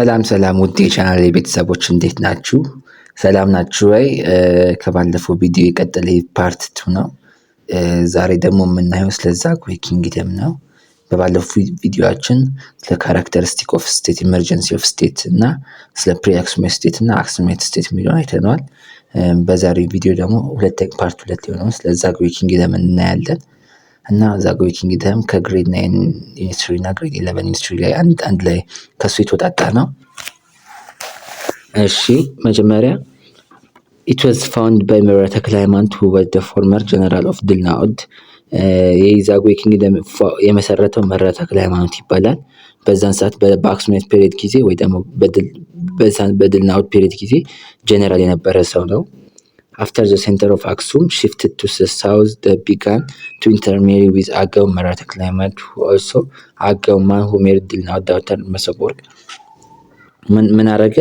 ሰላም ሰላም ውድ የቻናል ቤተሰቦች፣ እንዴት ናችሁ? ሰላም ናችሁ ወይ? ከባለፈው ቪዲዮ የቀጠለ part two ነው። ዛሬ ደግሞ የምናየው ስለ ዛጉዌ kingdom ነው። በባለፈው ቪዲዮአችን ስለ characteristic of state፣ emergency of state እና ስለ pre Aksumite state እና Aksumite state የሚለውን አይተነዋል። በዛሬው ቪዲዮ ደግሞ ሁለት part ሁለት የሆነውን ስለ ዛጉዌ kingdom እናያለን። እና ዛጉዌ kingdom ከ grade 9 unit 3 እና grade 11 unit 3 ላይ አንድ አንድ ላይ ከሱ የተወጣጣ ነው። እሺ፣ መጀመሪያ it was found by መራ ተክለ ሃይማኖት, who was the former general of ድልናኦድ። የዛጉዌ kingdom የመሰረተው መራ ተክለ ሃይማኖት ይባላል። በዛን ሰዓት በ Aksumite period ጊዜ ወይ ደግሞ በድልናኦድ period ጊዜ ጀነራል የነበረ ሰው ነው። After the center of Aksum shifted to the south, they began to intermarry with Agaw. መራ ተክለ ሃይማኖት also Agaw man who married ድልናኦድ daughter መሶበ ወርቅ። ምን አረገ?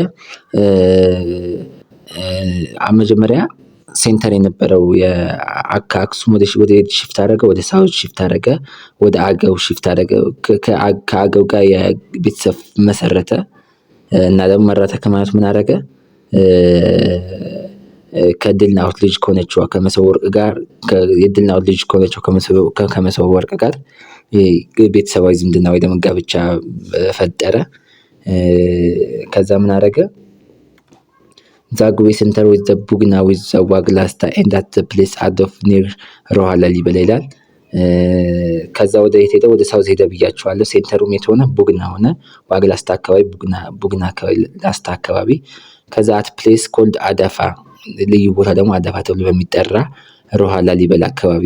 መጀመሪያ center የነበረው ከአክሱም ወደ shift አደረገ፣ ወደ south shift አደረገ፣ ወደ አገው shift አደረገ። ከአገው ጋር የቤተሰብ መሰረተ እና ደግሞ መራ ተክለ ሃይማኖት ምን አደረገ? ከድልናኦድ ልጅ ከሆነችዋ ከመሶበ ወርቅ ጋር፣ የድልናኦድ ልጅ ከሆነችው ከመሶበ ወርቅ ጋር ቤተሰባዊ ዝምድና ወይ ደግሞ ጋብቻ ፈጠረ። ከዛ ምን አደረገ? ዛጉዌ center with the ቡግና with the ዋግላስታ and at the place አዶፍ near ሮሃ ላሊበላ ይላል። ከዛ ወደ የት ሄደ? ወደ south ሄደ ብያቸዋለሁ። Center ኡም የት ሆነ? ቡግና ሆነ። ዋግላስታ አካባቢ፣ ቡግና አካባቢ፣ ላስታ አካባቢ። ከዛ at place called አዳፋ፣ ልዩ ቦታ ደግሞ አዳፋ ተብሎ በሚጠራ ሮሃ ላሊበላ አካባቢ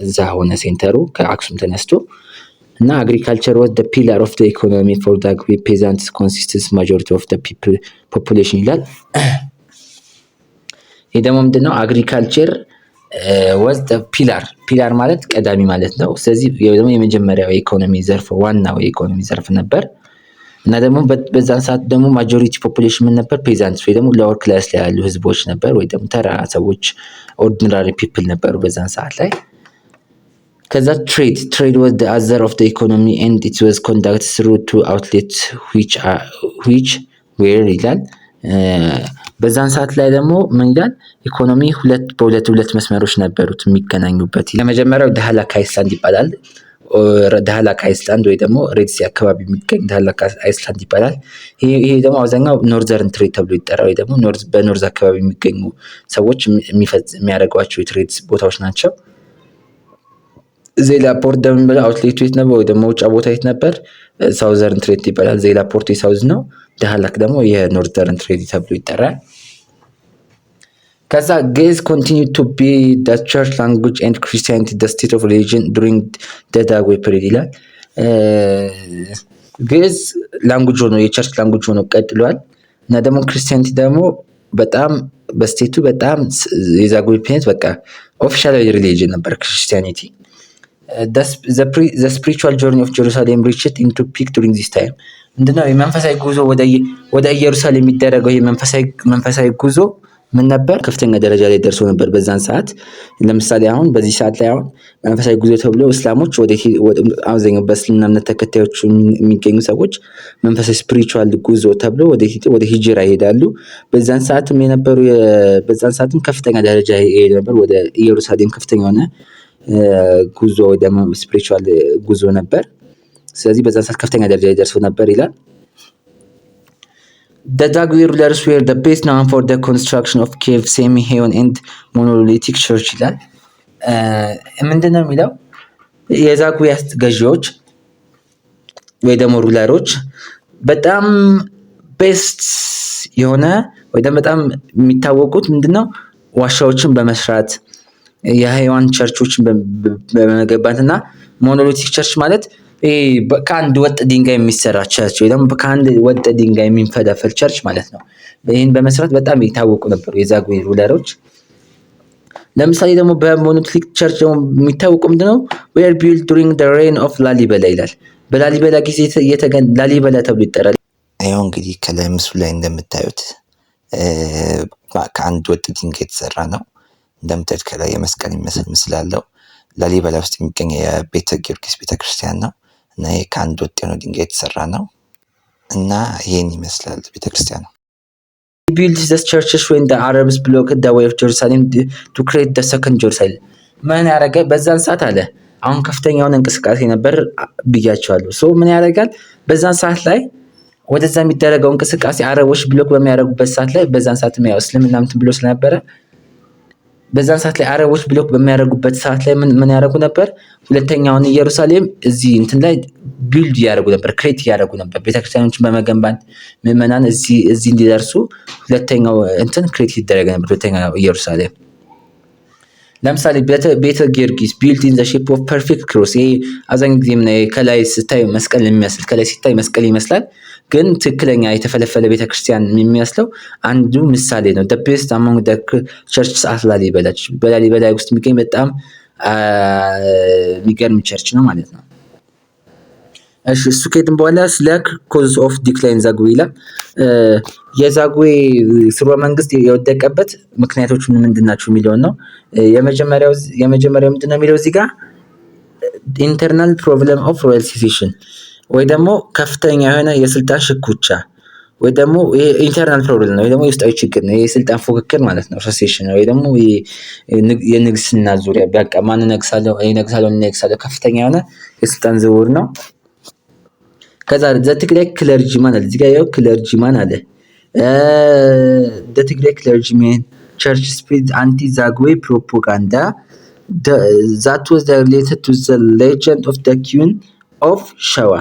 እዛ ሆነ center ኡ ከአክሱም ተነስቶ። እና agriculture was the pillar of the economy for Zagwe peasants consists majority of the people population ይላል። ይህ ደግሞ ምንድነው? Agriculture was the pillar፣ pillar ማለት ቀዳሚ ማለት ነው። ስለዚህ ደግሞ የመጀመሪያው የኢኮኖሚ ዘርፍ፣ ዋናው የኢኮኖሚ ዘርፍ ነበር። እና ደግሞ በዛን ሰዓት ደግሞ majority population ምን ነበር? Peasants ወይ ደግሞ lower class ላይ ያሉ ህዝቦች ነበር፣ ወይ ደግሞ ተራ ሰዎች፣ ordinary people ነበሩ በዛን ሰዓት ላይ። ከዛ trade was the other of the economy and it was conduct through two outlet which were ይላል። በዛን ሰዓት ላይ ደግሞ ምን ይላል? ኢኮኖሚ ሁለት በሁለት ሁለት መስመሮች ነበሩት የሚገናኙበት። የመጀመሪያው ዳህላክ island ይባላል። ዳህላክ island ወይ ደግሞ Red Sea አካባቢ የሚገኝ ዳህላክ island ይባላል። ይሄ ደግሞ አብዛኛው northern trade ተብሎ ይጠራል። ወይ ደግሞ በ north አካባቢ የሚገኙ ሰዎች የሚያደርጓቸው የ trade ቦታዎች ናቸው። ዜላ port ደግሞ outlet ኡ የት ነበር? ወይ ደግሞ መውጫ ቦታ የት ነበር? Southern trade ይባላል። ዜላ port የ south ነው። ዳህላክ ደግሞ የ northern trade ተብሎ ይጠራል። ከዛ ግዕዝ continue to be the church language and Christianity the state of religion during the ዛጉዌ period ይላል። ግዕዝ language ሆኖ፣ የ church language ሆኖ ቀጥሏል። እና ደግሞ Christianity ደግሞ በጣም በ state ኡ በጣም የዛጉዌ period በቃ official religion ነበር Christianity። The spiritual journey of Jerusalem reached into peak during this time። ምንድነው? የመንፈሳዊ ጉዞ፣ ወደ ኢየሩሳሌም የሚደረገው መንፈሳዊ ጉዞ ምን ነበር? ከፍተኛ ደረጃ ላይ ደርሶ ነበር በዛን ሰዓት። ለምሳሌ አሁን በዚህ ሰዓት ላይ አሁን መንፈሳዊ ጉዞ ተብሎ እስላሞች ወደ አብዛኛው በእስልምና እምነት ተከታዮች የሚገኙ ሰዎች መንፈሳዊ spiritual ጉዞ ተብሎ ወደ ሂጅራ ይሄዳሉ። በዛን ሰዓትም የነበሩ፣ በዛን ሰዓትም ከፍተኛ ደረጃ ይሄድ ነበር። ወደ ኢየሩሳሌም ከፍተኛ የሆነ ጉዞ ወይ ደግሞ spiritual ጉዞ ነበር። ስለዚህ በዛን ሰዓት ከፍተኛ ደረጃ ላይ ደርሶ ነበር ይላል። The Zagwe rulers were the best known for the construction of cave semi-hewn and monolithic church ይላል። ምንድን ነው የሚለው? የዛጉዌ ገዢዎች ወይ ደግሞ ruler ኦች በጣም best የሆነ ወይ ደግሞ በጣም የሚታወቁት ምንድነው? ዋሻዎችን በመስራት፣ የህያዋን church ኦችን በመገንባት እና monolithic church ማለት ከአንድ ወጥ ድንጋይ የሚሰራ church ወይ ደግሞ ከአንድ ወጥ ድንጋይ የሚፈለፈል church ማለት ነው። ይህን በመስራት በጣም የታወቁ ነበሩ የዛጉዌ ruler ኦች። ለምሳሌ ደግሞ በ monolithic church ደግሞ የሚታወቁ ምንድነው? Were built during the reign of ላሊበላ ይላል። በላሊበላ ጊዜ ላሊበላ ተብሎ ይጠራል። ይኸው እንግዲህ ከላይ ምስሉ ላይ እንደምታዩት ከአንድ ወጥ ድንጋይ የተሰራ ነው። እንደምታዩት ከላይ የመስቀል የሚመስል ምስል አለው። ላሊበላ ውስጥ የሚገኝ የቤተ ጊዮርጊስ ቤተክርስቲያን ነው እና ይሄ ከአንድ ወጥ የሆነ ድንጋይ የተሰራ ነው። እና ይሄን ይመስላል ቤተክርስቲያኑ። Built the churches when the Arabs blocked the way of Jerusalem to create the second Jerusalem። ምን ያደረገ በዛን ሰዓት አለ፣ አሁን ከፍተኛውን እንቅስቃሴ ነበር ብያቸዋለሁ። So ምን ያደርጋል? በዛን ሰዓት ላይ ወደዛ የሚደረገው እንቅስቃሴ አረቦች block በሚያደርጉበት ሰዓት ላይ፣ በዛን ሰዓት ያው እስልምና እንትን ብሎ ስለነበረ፣ በዛን ሰዓት ላይ አረቦች block በሚያደርጉበት ሰዓት ላይ ምን ያደርጉ ነበር? ሁለተኛውን ኢየሩሳሌም እዚህ እንትን ላይ build እያደረጉ ነበር፣ create እያደረጉ ነበር። ቤተክርስቲያኖችን በመገንባት ምዕመናን እዚህ እንዲደርሱ ሁለተኛው እንትን create ይደረግ ነበር። ሁለተኛው ኢየሩሳሌም ለምሳሌ ቤተ ጊዮርጊስ built in the shape of perfect cross። ይሄ አብዛኛው ጊዜ የምናየው ከላይ ስታይ መስቀል የሚመስል፣ ከላይ ሲታይ መስቀል ይመስላል፣ ግን ትክክለኛ የተፈለፈለ ቤተክርስቲያን የሚመስለው አንዱ ምሳሌ ነው። The best among the churches at ላሊበላ፣ በላሊበላ ውስጥ የሚገኝ በጣም የሚገርም church ነው ማለት ነው። እሺ፣ እሱ ከሄድን በኋላ ስለ cause of decline ዛጉዌ ይላል። የዛጉዌ ስርወ መንግስት የወደቀበት ምክንያቶች ምንድን ናቸው የሚለውን ነው። የመጀመሪያው ምንድን ነው የሚለው እዚህ ጋር internal problem of royal succession ወይ ደግሞ ከፍተኛ የሆነ የስልጣን ሽኩቻ ወይ ደግሞ internal problem ነው ወይ ደግሞ የውስጣዊ ችግር ነው። የስልጣን ፉክክር ማለት ነው። Succession ወይ ደግሞ የንግስና ዙሪያ በቃ ማን እነግሳለሁ፣ እኔ እነግሳለሁ፣ እኔ እነግሳለሁ፣ ከፍተኛ የሆነ የስልጣን ዝውውር ነው። ከዛ the ትግራይ clergyman አለ፣ እዚህ ጋር ያው clergyman አለ። The ትግራይ clergyman church spread anti ዛጉዌ propaganda that was related to the legend of the Queen of ሸዋ።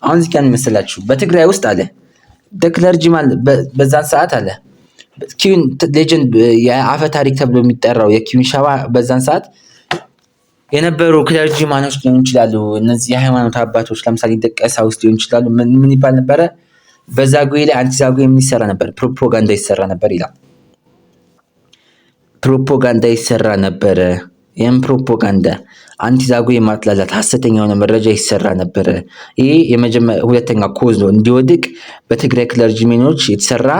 አሁን እዚህ ጋር መሰላችሁ በትግራይ ውስጥ አለ the clergyman በዛን ሰዓት አለ queen legend የአፈ ታሪክ ተብሎ የሚጠራው የ Queen ሸዋ በዛን ሰዓት የነበሩ clergyman ኦች ሊሆን ይችላሉ። እነዚህ የሃይማኖት አባቶች ለምሳሌ ቀሳውስት ሊሆን ይችላሉ። ምን ይባል ነበረ? በዛጉዌ ላይ anti ዛጉዌ ምን ይሰራ ነበር? ፕሮፓጋንዳ ይሰራ ነበር ይላል። ፕሮፓጋንዳ ይሰራ ነበረ። ይህም ፕሮፓጋንዳ anti ዛጉዌ ማጥላላት፣ ሀሰተኛ የሆነ መረጃ ይሰራ ነበረ። ይህ ሁለተኛ cause ነው። እንዲወድቅ በትግራይ clergymen ኦች የተሰራ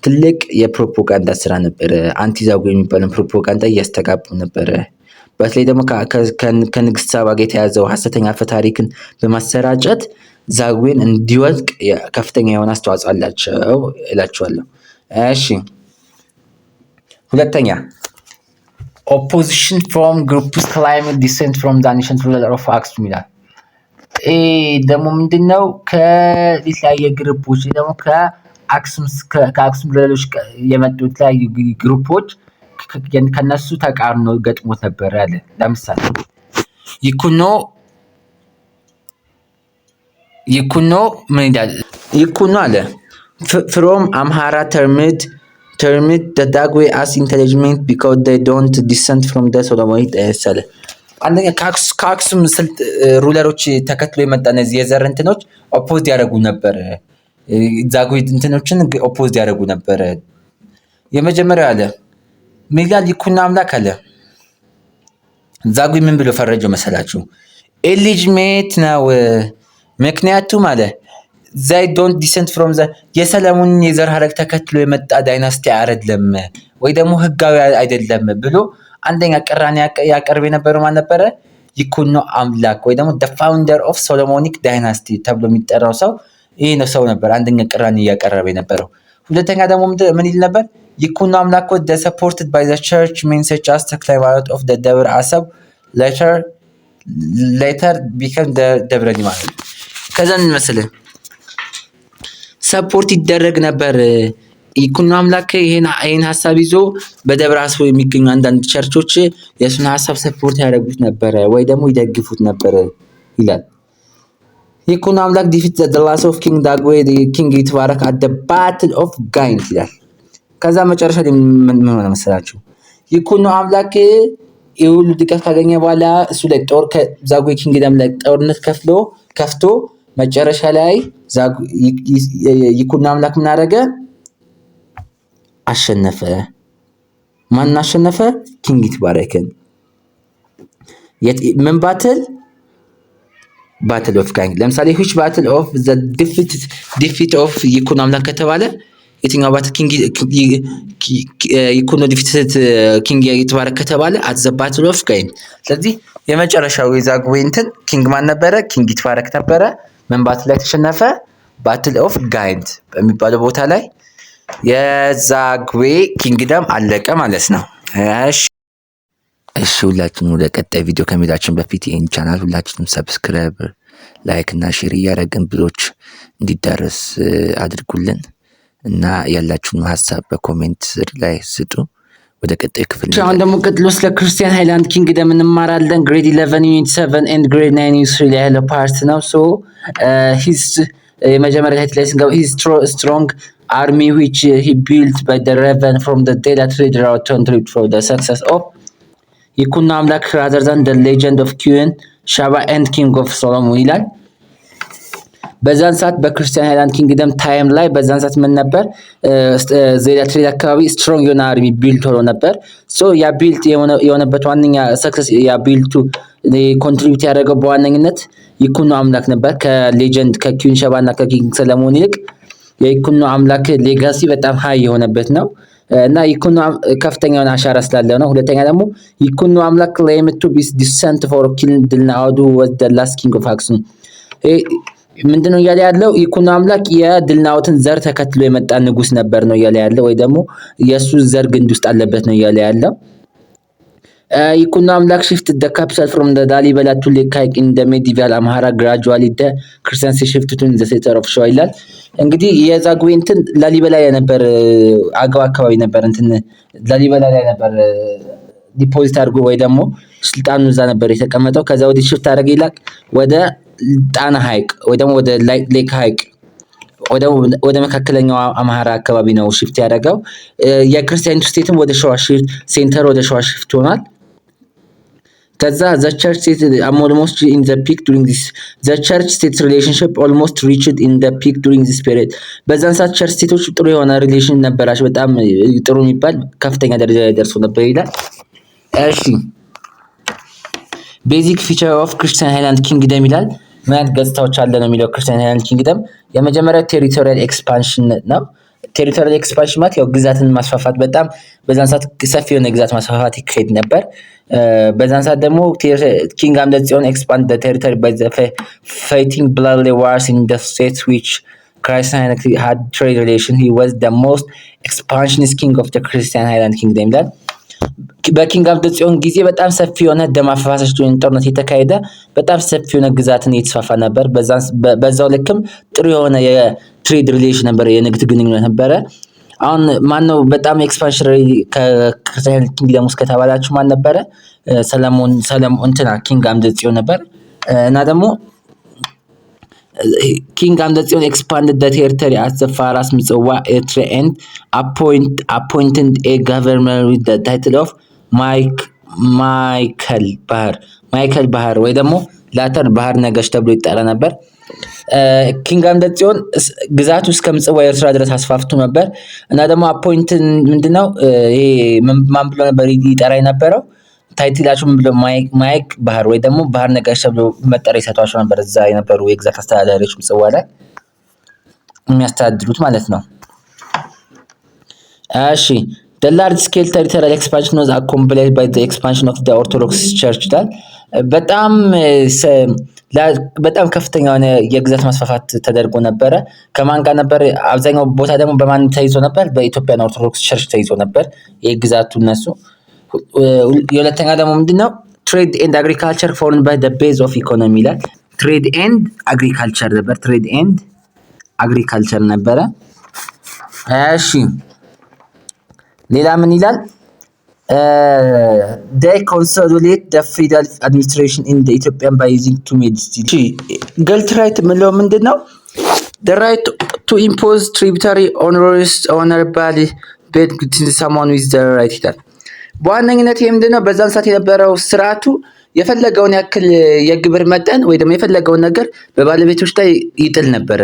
ትልቅ የፕሮፓጋንዳ ስራ ነበረ። Anti ዛጉዌ የሚባለውን ፕሮፓጋንዳ እያስተጋቡ ነበረ። በተለይ ደግሞ ከንግስት ሳባ ጋር የተያዘው ሀሰተኛ አፈ ታሪክን በማሰራጨት ዛጉዌን እንዲወድቅ ከፍተኛ የሆነ አስተዋጽኦ አላቸው እላቸዋለሁ። እሺ፣ ሁለተኛ opposition from groups claiming descent from the ancient ruler of አክሱም ይላል። ይህ ደግሞ ምንድነው? ከተለያየ group ኦች ደግሞ ከአክሱም ruler ኦች የመጡ የተለያዩ group ኦች ከነሱ ተቃርኖ ገጥሞት ነበር ያለ። ለምሳሌ ይኩኖ ምን ይላል? ይኩኖ አለ from አምሃራ termed the ዛጉዌ as illegitimate because they don't descend from the Solomonic dynasty አለ። አንደኛ ከአክሱም ስልት ruler ኦች ተከትሎ የመጣ እነዚህ የዘር እንትኖች oppose ያደርጉ ነበር። ዛጉዌ እንትኖችን oppose ያደርጉ ነበር። የመጀመሪያው አለ ምን ይላል? ይኩኖ አምላክ አለ ዛጉዌ ምን ብሎ ፈረጀው መሰላችሁ? Illegitimate ነው። ምክንያቱም አለ they don't descend from the የሰለሞን የዘር ሀረግ ተከትሎ የመጣ dynasty አይደለም ወይ ደግሞ ህጋዊ አይደለም ብሎ አንደኛ ቅራኔ ያቀርብ የነበረው ማን ነበረ? ይኩኖ አምላክ ወይ ደግሞ the founder of Solomonic dynasty ተብሎ የሚጠራው ሰው ይህ ነው ሰው ነበር አንደኛ ቅራኔ እያቀረበ የነበረው። ሁለተኛ ደግሞ ምን ይል ነበር? ይኩኖ አምላክ was supported by the church men such as ተክለ ሃይማኖት of the ደብረ አሰብ፣ later became ደብረ ሊባኖስ። ከዛ ምን መሰለህ support ይደረግ ነበር። ይኩኖ አምላክ ይሄን ሀሳብ ይዞ በደብረ አስቦ የሚገኙ አንዳንድ ቸርቾች የእሱን ሀሳብ support ያደርጉት ነበረ ወይ ደግሞ ይደግፉት ነበረ ይላል። ይኩኖ አምላክ defeat the last of king ዛጉዌ King ይትባረክ at the battle of ጋይንት ይላል። ከዛ መጨረሻ ላይ ምን ሆነ መሰላችሁ? ይኩኖ አምላክ ይህ ሁሉ ድጋፍ ካገኘ በኋላ እሱ ላይ ጦር ከዛጉዌ kingdom ላይ ጦርነት ከፍቶ መጨረሻ ላይ ይኩኖ አምላክ ምን አደረገ? አሸነፈ። ማን አሸነፈ? King ይትባረክን። ምን battle? Battle of ጋይንት። ለምሳሌ which battle of the defeat of ይኩኖ አምላክ ከተባለ የትኛው battle king ይኩኖ defeated king ይትባረክ ከተባለ at the battle of ጋይንት። ስለዚህ የመጨረሻው የዛጉዌ እንትን king ማን ነበረ? King ይትባረክ ነበረ። ምን battle ላይ ተሸነፈ? Battle of ጋይንት በሚባለው ቦታ ላይ የዛግዌ kingdom አለቀ ማለት ነው። እሺ እሺ ሁላችንም ወደ ቀጣይ ቪዲዮ ከመሄዳችን በፊት ይህን ቻናል ሁላችንም subscribe፣ like እና share እያደረግን ብዙዎች እንዲዳረስ አድርጉልን እና ያላችሁን ሀሳብ በ comment ስር ላይ ስጡ። ወደ ቀጣይ ክፍል። አሁን ደግሞ ቀጥሎ ስለ Christian Highland Kingdom እንማራለን። Grade 11 unit 7 and grade 9 unit 3 ላይ ያለው part ነው። So his የመጀመሪያ title ላይ ስንገባ his strong army, which he built by the revenue from the Zeila trade route, contribute for the success of ይኩኖ አምላክ rather than the legend of Queen Sheba and King of Solomon ይላል። በዛን ሰዓት በ Christian Highland Kingdom time ላይ በዛን ሰዓት ምን ነበር? ዜላ trade አካባቢ strong የሆነ army built ሆኖ ነበር። So ያ built የሆነበት ዋነኛ success ያ built ኡ contribute ያደረገው በዋነኝነት ይኩኖ አምላክ ነበር። ከ legend ከ Queen Sheba እና ከ King ሰለሞን ይልቅ የይኩኖ አምላክ legacy በጣም high የሆነበት ነው እና ይኩኖ ከፍተኛ የሆነ አሻራ ስላለው ነው። ሁለተኛ ደግሞ ይኩኖ አምላክ claimed to be descent for King ድልናኦድ, was the last king of አክሱም። ምንድነው እያለ ያለው? ይኩኖ አምላክ የድልናኦድን ዘር ተከትሎ የመጣ ንጉስ ነበር ነው እያለ ያለው፣ ወይ ደግሞ የእሱ ዘር ግንድ ውስጥ አለበት ነው እያለ ያለው። ይኩኖ አምላክ shift the capital from the ላሊበላ to Lake ሐይቅ in the medieval አምሃራ. Gradually, the Christian shift to the center of ሸዋ ይላል። እንግዲህ የዛጉዌ እንትን ላሊበላ ላይ ነበር፣ አገው አካባቢ ነበር፣ እንትን ላሊበላ ላይ ነበር deposit አድርጎ ወይ ደግሞ ስልጣኑ እዛ ነበር የተቀመጠው። ከዛ ወዲህ shift አደረገ ይላል ወደ ጣና ሐይቅ ወይ ደግሞ ወደ Lake ሐይቅ፣ ወደ መካከለኛው አምሃራ አካባቢ ነው shift ያደረገው። የ Christian state ም ወደ ሸዋ shift center ወደ ሸዋ shift ሆኗል። ከዛ the church state almost in the peak during this, the church state relationship almost reached in the peak during this period። በዛን ሰዓት church state ኦች ጥሩ የሆነ relation ነበራቸው። በጣም ጥሩ የሚባል ከፍተኛ ደረጃ ላይ ደርሶ ነበር ይላል። እሺ፣ basic feature of Christian Highland Kingdom ይላል። ምን አይነት ገጽታዎች አለ ነው የሚለው Christian Highland Kingdom። የመጀመሪያው territorial expansion ነው። Territorial expansion ማለት ያው ግዛትን ማስፋፋት፣ በጣም በዛን ሰዓት ሰፊ የሆነ ግዛት ማስፋፋት ይካሄድ ነበር። በዛን ሰዓት ደግሞ King አምደ ጽዮን expand territory by fighting bloody wars in the states which Christian had trade relation. He was the most expansionist king of the Christian Highland Kingdom ይላል። በ King አምደ ጽዮን ጊዜ በጣም ሰፊ የሆነ ደም አፋሳሽ ጦርነት የተካሄደ በጣም ሰፊ የሆነ ግዛትን እየተስፋፋ ነበር። በዛው ልክም ጥሩ የሆነ የ trade relation ነበረ፣ የንግድ ግንኙነት ነበረ። አሁን ማነው በጣም expansionary ከ Christian kingdom ውስጥ ከተባላችሁ ማን ነበረ? ሰለሞን ሰለሞን እንትና King አምደ ጽዮን ነበር። እና ደግሞ King አምደ ጽዮን expanded the territory as far as ምጽዋ፣ ኤርትራ and appointed a governor with the title of ማይከል ባህር፣ ማይከል ባህር ወይ ደግሞ later ባህር ነገሽ ተብሎ ይጠራ ነበር። King አምደ ጽዮን ግዛቱ እስከ ምጽዋ ኤርትራ ድረስ አስፋፍቶ ነበር። እና ደግሞ appoint ምንድነው ይሄ ማን ብሎ ነበር ይጠራ የነበረው? Title ኣቸው ምን ብሎ ማይክ ባህር ወይ ደግሞ ባህር ነጋሽ ተብሎ መጠሪያ ይሰጧቸው ነበር። እዛ የነበሩ የግዛት አስተዳዳሪዎች ምጽዋ ላይ የሚያስተዳድሩት ማለት ነው። እሺ፣ the large scale territorial expansion was accompanied by the expansion of the Orthodox Church ይላል። በጣም በጣም ከፍተኛ የሆነ የግዛት ማስፋፋት ተደርጎ ነበረ። ከማን ጋር ነበር? አብዛኛው ቦታ ደግሞ በማን ተይዞ ነበር? በ Ethiopian Orthodox Church ተይዞ ነበር የግዛቱ እነሱ። የሁለተኛ ደግሞ ምንድነው? Trade and agriculture formed by the base of economy ይላል። Trade and agriculture ነበር። Trade and agriculture ነበረ። እሺ፣ ሌላ ምን ይላል? They consolidate the feudal administration in Ethiopian by using two methods። ጉልት right የምንለው ምንድን ነው? The right to impose tributary onerous owner ባለቤት someone with the right ይላል። በዋነኝነት ይህ ምንድነው? በዛን ሰዓት የነበረው ስርዓቱ የፈለገውን ያክል የግብር መጠን ወይ ደግሞ የፈለገውን ነገር በባለቤቶች ላይ ይጥል ነበረ።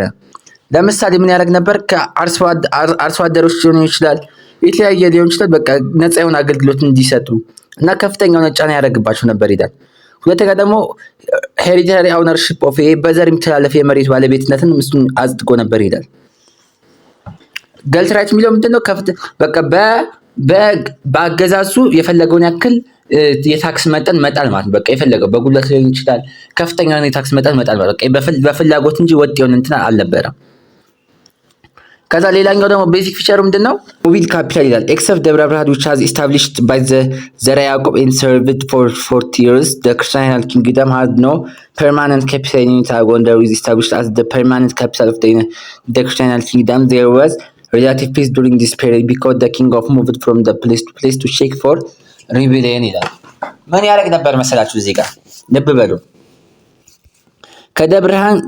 ለምሳሌ ምን ያደርግ ነበር? ከአርሶ አደሮች ሊሆን ይችላል፣ የተለያየ ሊሆን ይችላል። በቃ ነፃ የሆነ አገልግሎት እንዲሰጡ እና ከፍተኛ የሆነ ጫና ያደርግባቸው ነበር ይላል። ሁለተኛ ደግሞ hereditary ownership of ይሄ በዘር የሚተላለፍ የመሬት ባለቤትነትን እሱን አጽድቆ ነበር ይላል። ጉልት right የሚለው ምንድነው? በቃ በአገዛዙ የፈለገውን ያክል የ tax መጠን መጣል ማለት ነው። በቃ የፈለገው በጉልበት ሊሆን ይችላል፣ ከፍተኛ የሆነ የ tax መጠን መጣል ማለት በቃ በፍላጎት እንጂ ወጥ የሆነ እንትን አልነበረም። ከዛ ሌላኛው ደግሞ basic feature ምንድን ነው? Mobile capital ይላል። Except ደብረ ብርሃን which has established by the ዘርዓ ያዕቆብ and served for 40 years, the Christian kingdom had no permanent capital in ጎንደር was established as the permanent capital of the Christian kingdom. There was relative peace during this period because the king of moved from the place to place to check for rebellion ይላል። ምን ያደርግ ነበር መሰላችሁ? እዚህ ጋር ልብ በሉ።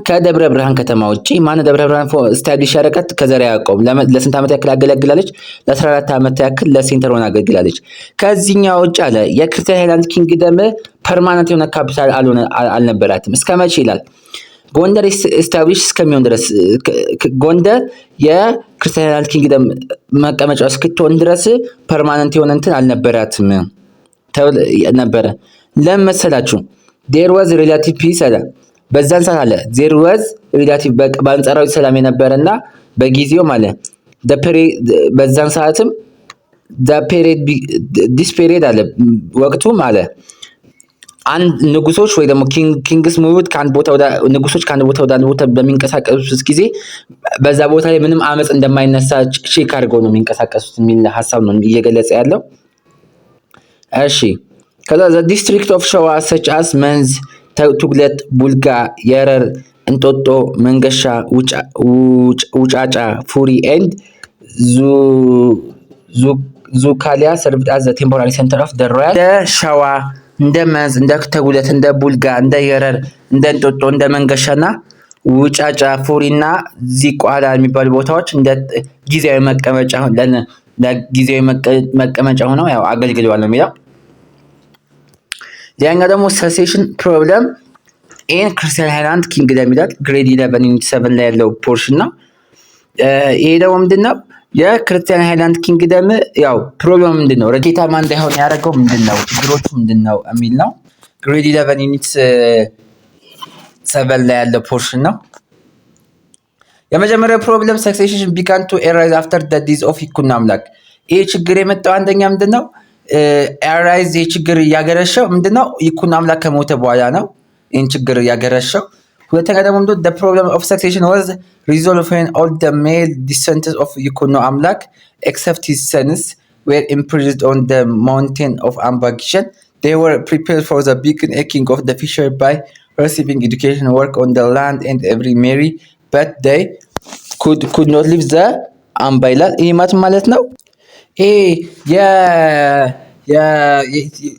ከደብረ ብርሃን ከተማ ውጪ ማን ደብረ ብርሃን establish ያደረጋት ከዘርዓ ያዕቆብ ለስንት ዓመት ያክል አገለግላለች? ለ14 ዓመት ያክል ለ center ሆና አገልግላለች። ከዚህኛው ውጭ አለ የ Christian highland kingdom permanent የሆነ ካፒታል አልነበራትም። እስከ መቼ ይላል? ጎንደር establish እስከሚሆን ድረስ፣ ጎንደር የ Christian highland kingdom መቀመጫ እስክትሆን ድረስ permanent የሆነ እንትን አልነበራትም ነበረ። ለምን መሰላችሁ? There was relative peace አለ በዛን ሰዓት አለ፣ there was relative በአንጻራዊ ሰላም የነበረና በጊዜውም አለ በዛን ሰዓትም this period አለ ወቅቱም አለ አንድ ንጉሶች ወይ ደግሞ kings moved ከአንድ ቦታ ወደ ንጉሶች ከአንድ ቦታ ወደ አንድ ቦታ በሚንቀሳቀሱት ጊዜ በዛ ቦታ ላይ ምንም አመፅ እንደማይነሳ check አድርገው ነው የሚንቀሳቀሱት የሚል ሀሳብ ነው እየገለጸ ያለው። እሺ፣ ከዛ the district of ሸዋ such as መንዝ፣ ተጉለት፣ ቡልጋ፣ የረር፣ እንጦጦ፣ መንገሻ፣ ውጫጫ፣ ፉሪ and ዙካሊያ served as the temporary center of the royal። እንደ ሸዋ፣ እንደ መንዝ፣ እንደ ተጉለት፣ እንደ ቡልጋ፣ እንደ የረር፣ እንደ እንጦጦ፣ እንደ መንገሻና ውጫጫ፣ ፉሪ እና ዚቋላ የሚባሉ ቦታዎች እንደ ጊዜያዊ መቀመጫ ለጊዜያዊ መቀመጫ ሆነው ያው አገልግለዋል ነው የሚለው። ሌላኛው ደግሞ succession problem in Christian highland kingdom ይላል። Grade 11 unit 7 ላይ ያለው portion ነው። ይሄ ደግሞ ምንድን ነው? የ Christian highland kingdom ያው problem ምንድን ነው? ስኬታማ እንዳይሆን ያደረገው ምንድን ነው? ችግሮቹ ምንድን ነው የሚል ነው። Grade 11 unit 7 ላይ ያለው portion ነው። የመጀመሪያው problem succession began to arise after the death of ይኩኖ አምላክ። ይህ ችግር የመጣው አንደኛ ምንድን ነው? Arise ይህ ችግር እያገረሸው ምንድን ነው? ይኩኖ አምላክ ከሞተ በኋላ ነው ይህን ችግር እያገረሸው። ሁለተኛ ደግሞ ምንድን ነው? Problem of succession was resolved when all the male descendants of ይኩኖ አምላክ except his sons were imprisoned on the mountain of አምባ ግሸን. They were prepared for the become a king of the future by receiving education, work on the land and every marry, but they could not leave the አምባ ይላል። ይህ ማለት ነው። ይሄ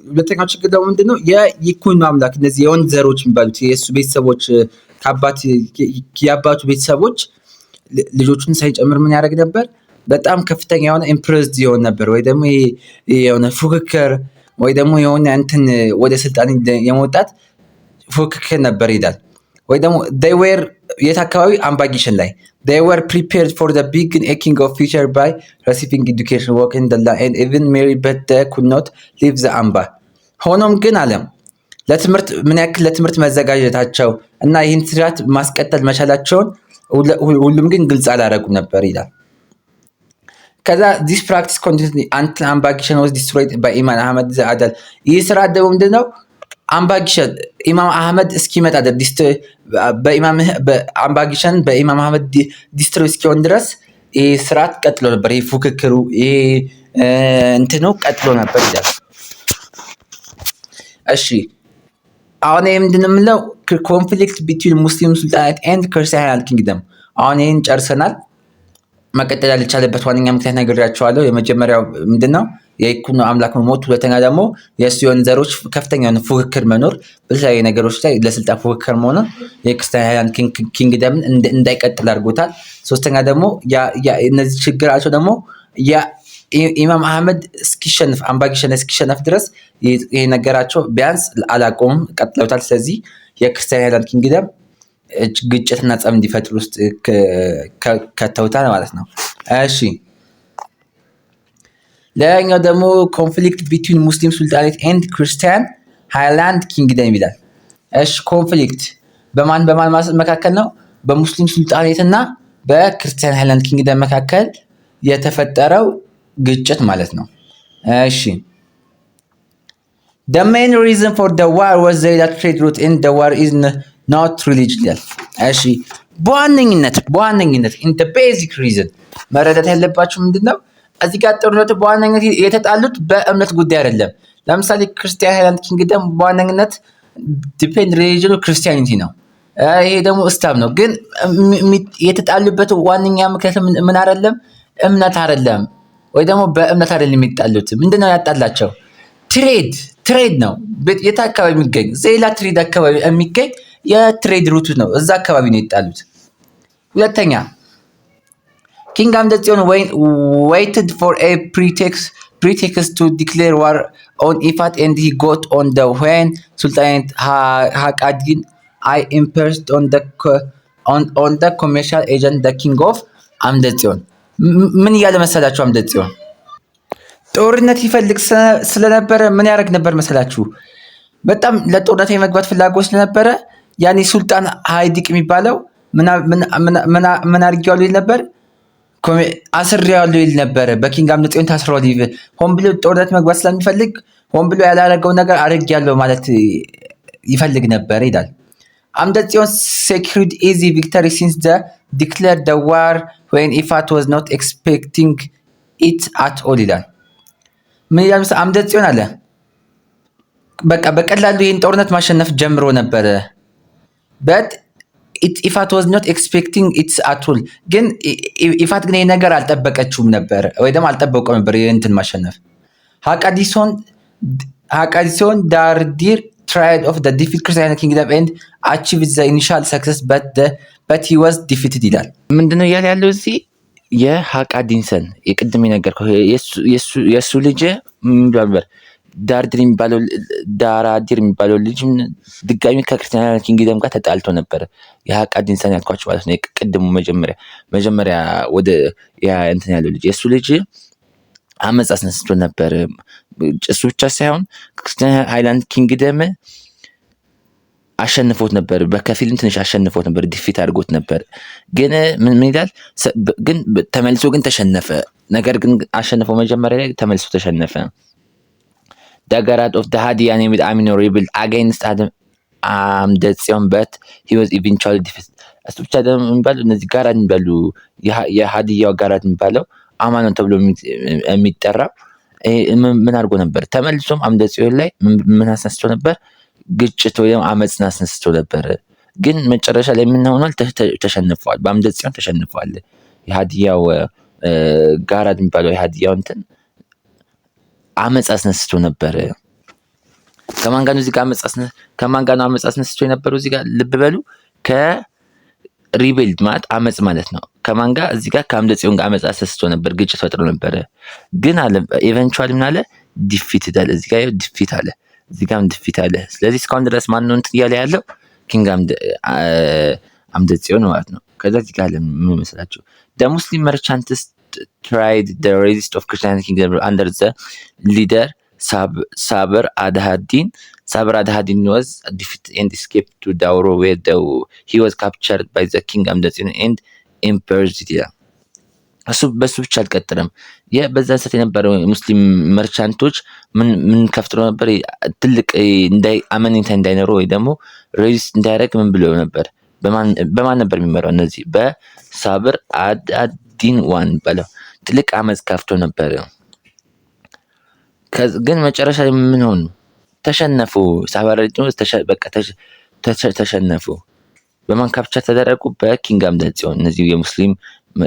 ሁለተኛው ችግር ደግሞ ምንድን ነው? የይኩኖ አምላክ እነዚህ የወንድ ዘሮች የሚባሉት የእሱ ቤተሰቦች የአባቱ ቤተሰቦች ልጆቹን ሳይጨምር ምን ያደርግ ነበር? በጣም ከፍተኛ የሆነ impressed ይሆን ነበር፣ ወይ ደግሞ የሆነ ፉክክር ወይ ደግሞ የሆነ እንትን ወደ ስልጣን የመውጣት ፉክክር ነበር ይላል። ወይ ደግሞ they were የት አካባቢ? አምባ ግሸን ላይ። They were prepared for the being a king of future by receiving education, work in the land and even marry, but they could not leave the አምባ። ሆኖም ግን አለ ለትምህርት ምን ያክል ለትምህርት መዘጋጀታቸው እና ይህን ስርዓት ማስቀጠል መቻላቸውን ሁሉም ግን ግልጽ አላደረጉም ነበር ይላል። ከዛ this practice continued until አምባ ግሸን was destroyed by ኢማም አህመድ ዘአዳል። ይህ ስርዓት ደግሞ ምንድነው? አምባ ግሸን ኢማም አህመድ እስኪመጣ አምባ ግሸን በኢማም አህመድ destroy እስኪሆን ድረስ ይህ ስርዓት ቀጥሎ ነበር። ይህ ፉክክሩ፣ ይህ እንትኑ ቀጥሎ ነበር ይላል። እሺ፣ አሁን ይህ ምንድን ነው የምንለው? Conflict between Muslim sultanate and Christian kingdom። አሁን ይህን ጨርሰናል። መቀጠል ያልቻለበት ዋነኛ ምክንያት ነግሬያቸዋለሁ። የመጀመሪያው ምንድን ነው? የይኩኖ አምላክ መሞት፣ ሁለተኛ ደግሞ የእሱ የወንዘሮች ከፍተኛ የሆነ ፉክክር መኖር፣ በተለያዩ ነገሮች ላይ ለስልጣን ፉክክር መሆኑን የ Christian kingdom ን እንዳይቀጥል አድርጎታል። ሶስተኛ ደግሞ እነዚህ ችግራቸው ደግሞ ኢማም አህመድ እስኪሸንፍ፣ አምባ ግሸን እስኪሸነፍ ድረስ ይሄ ነገራቸው ቢያንስ አላቆሙም፣ ቀጥለውታል። ስለዚህ የ Christian highland kingdom ግጭትና ጸብ እንዲፈጥር ውስጥ ከተውታል ማለት ነው። እሺ፣ ሌላኛው ደግሞ conflict between Muslim sultanate and Christian highland kingdom ይላል። እሺ፣ conflict በማን በማን መካከል ነው? በ Muslim sultanate እና በ Christian highland kingdom መካከል የተፈጠረው ግጭት ማለት ነው። እሺ፣ The main reason for the war was the trade route in the war is Not religion ይላል። እሺ፣ በዋነኝነት in basic reason መረዳት ያለባችሁ ምንድን ነው? እዚህ ጋር ጦርነቱ በዋነኝነት የተጣሉት በእምነት ጉዳይ አይደለም። ለምሳሌ Christian Highland Kingdom በዋነኝነት depend religion ኑ Christianity ነው። ይሄ ደግሞ እስላም ነው። ግን የተጣሉበት ዋነኛ ምክንያት ምን አይደለም? እምነት አይደለም፣ ወይ ደግሞ በእምነት አይደለም የሚጣሉት። ምንድነው ያጣላቸው? Trade ነው። የት አካባቢ የሚገኝ? ዘይላ trade አካባቢ የሚገኝ የ trade route ነው። እዛ አካባቢ ነው የጣሉት። ሁለተኛ፣ King አምደ ጽዮን waited for a pretext to declare war on ኢፋት and he got on the when Sultan ሀቃዲን I impressed on the commercial agent the king of አምደ ጽዮን። ምን እያለ መሰላችሁ? አምደ ጽዮን ጦርነት ይፈልግ ስለነበረ ምን ያደርግ ነበር መሰላችሁ? በጣም ለጦርነት የመግባት ፍላጎት ስለነበረ ያኔ ሱልጣን ሀይዲቅ የሚባለው ምን አድርጌዋለሁ ይል ነበር፣ አስሬዋለሁ ይል ነበረ። በ King አምደ ጽዮን ታስረዋል። ሆን ብሎ ጦርነት መግባት ስለሚፈልግ ሆን ብሎ ያላደረገው ነገር አድርጌያለሁ ማለት ይፈልግ ነበር ይላል። አምደ ጽዮን secured easy victory since the declared the war when ኢፋት was not expecting it at all ይላል። ምን ይላል? አምደ ጽዮን አለ በቃ በቀላሉ ይህን ጦርነት ማሸነፍ ጀምሮ ነበረ፣ but ኢፋት was not expecting it at all። ግን ኢፋት ግን ይህ ነገር አልጠበቀችውም ነበር ወይ ደግሞ አልጠበቀው ነበር እንትን ማሸነፍ። ሀቃዲሶን ዳርዲር tried of defeat Christian kingdom and achieve the initial success, but he was defeated ይላል። ምንድነው እያለ ያለው እዚህ? የሀቃዲንሰን የቅድም የነገርኩህ የእሱ ልጅ ነበር ዳርድር የሚባለው፣ ዳራዲር የሚባለው ልጅ ድጋሚ ከ Christian kingdom ጋር ተጣልቶ ነበረ። የሀቃዲንሰን ያልኳቸው ማለት ነው። ቅድሙ መጀመሪያ ወደ እንትን ያለው ልጅ፣ የእሱ ልጅ አመፅ አስነስቶ ነበር። እሱ ብቻ ሳይሆን Christian Highland Kingdom አሸንፎት ነበር። በከፊልም ትንሽ አሸንፎት ነበር፣ defeat አድርጎት ነበር። ግን ምን ይላል? ግን ተመልሶ ግን ተሸነፈ። ነገር ግን አሸንፎ መጀመሪያ ላይ ተመልሶ ተሸነፈ። The ገራድ of ሀዲያ named አሚኖ rebelled against አምደ ጽዮን, but he was eventually defeated። እሱ ብቻ ደግሞ የሚባለው እነዚህ ጋራድ የሚባሉ፣ የሀዲያው ጋራድ የሚባለው አማኖ ተብሎ የሚጠራው ምን አድርጎ ነበር? ተመልሶም አምደ ጽዮን ላይ ምን አስነስቶ ነበር? ግጭት ወይም አመፅን አስነስቶ ነበር። ግን መጨረሻ ላይ ምን ሆኗል? ተሸንፈዋል። በአምደ ጽዮን ተሸንፈዋል። የሀዲያው ጋራድ የሚባለው የሀዲያው እንትን አመፅ አስነስቶ ነበር። ከማን ጋር ነው እዚህ ጋር አመፅ ከማን ጋር ነው አመፅ አስነስቶ የነበረው? እዚህ ጋር ልብ በሉ። ከ rebelled ማለት አመፅ ማለት ነው። ከማን ጋር? እዚህ ጋር ከአምደ ጽዮን ጋር አመፅ አስነስቶ ነበር፣ ግጭት ፈጥሮ ነበረ። ግን አለ eventually ምን አለ? Defeated አለ። እዚህ ጋር defeat አለ፣ እዚህ ጋርም defeat አለ። ስለዚህ እስካሁን ድረስ ማን ነው እንትን እያለ ያለው? King አምደ ጽዮን ማለት ነው። ከዛ እዚህ ጋር ምን መሰላችሁ? The Muslim merchants tried the resist of Christian kingdom under the leader ሳብር አድሃዲን። ሳብር አድሃዲን was defeated and escaped to ዳውሮ, where he was captured by the King አምደ ጽዮን and imprisoned ይላል። እሱ በሱ ብቻ አልቀጠለም። በዛን ሰዓት የነበረው ሙስሊም merchant ኦች ምን ከፍጥሮ ነበር? ትልቅ አመኔታ እንዳይኖረው ወይ ደግሞ resist እንዳያደርግ ምን ብለው ነበር? በማን ነበር የሚመራው? እነዚህ በሳብር አዳዲን ዋን በለው ትልቅ አመፅ ከፍቶ ነበር። ግን መጨረሻ ላይ ምን ሆኑ? ተሸነፉ። ሳብር በቃ ተሸነፉ። በማን capture ተደረጉ? በ King አምደ ጽዮን እነዚህ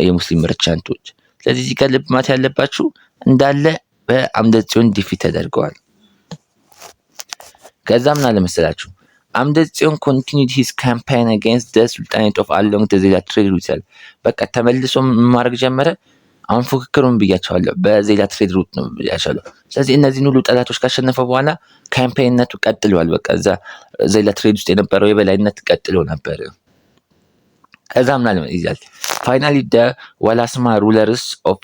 የሙስሊም merchant ኦች። ስለዚህ እዚህ ጋር ልብ ማለት ያለባችሁ እንዳለ በአምደ ጽዮን defeat ተደርገዋል። ከዛ ምን አለ መሰላችሁ? አምደ ጽዮን continued his campaign against the sultanate of along the ዜላ trade route ይላል። በቃ ተመልሶ ማድረግ ጀመረ። አሁን ፉክክሩን ብያቸዋለሁ፣ በዜላ trade route ነው ብያቸዋለሁ። ስለዚህ እነዚህን ሁሉ ጠላቶች ካሸነፈ በኋላ campaign ነቱ ቀጥሏል። በቃ እዛ ዜላ trade ውስጥ የነበረው የበላይነት ቀጥሎ ነበር። ከዛ ምን አለ ይላል? Finally, the ዋላስማ rulers of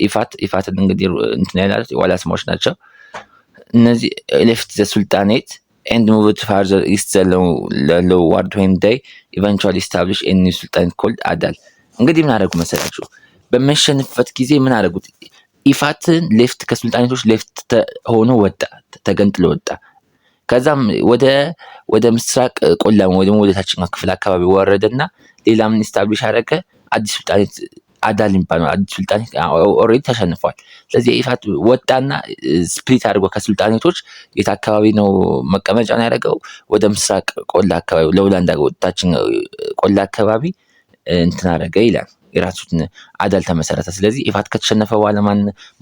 ኢፋት፣ ኢፋትን እንግዲህ እንትን ያላሉት ዋላስማዎች ናቸው። እነዚህ left the sultanate and moved farther east ward when they eventually establish a new sultanate called አዳል። እንግዲህ ምን አደረጉ መሰላችሁ? በሚያሸንፍበት ጊዜ ምን አደረጉት? ኢፋትን left ከ sultanate ኦች left ሆኖ ወጣ፣ ተገንጥሎ ወጣ። ከዛም ወደ ምስራቅ ቆላማ ወይ ደግሞ ወደ ታችኛው ክፍል አካባቢ ወረደና ሌላ ምን establish አደረገ? አዲስ ሱልጣኔት አዳል የሚባለው አዲስ ሱልጣኔት already ተሸንፏል። ስለዚህ የኢፋት ወጣና split አድርጎ ከሱልጣኔቶች የት አካባቢ ነው መቀመጫውን ያደረገው? ወደ ምስራቅ ቆላ አካባቢ lowland ታችኛው ቆላ አካባቢ እንትን አደረገ ይላል። የራሱን አዳል ተመሰረተ። ስለዚህ ኢፋት ከተሸነፈ በኋላ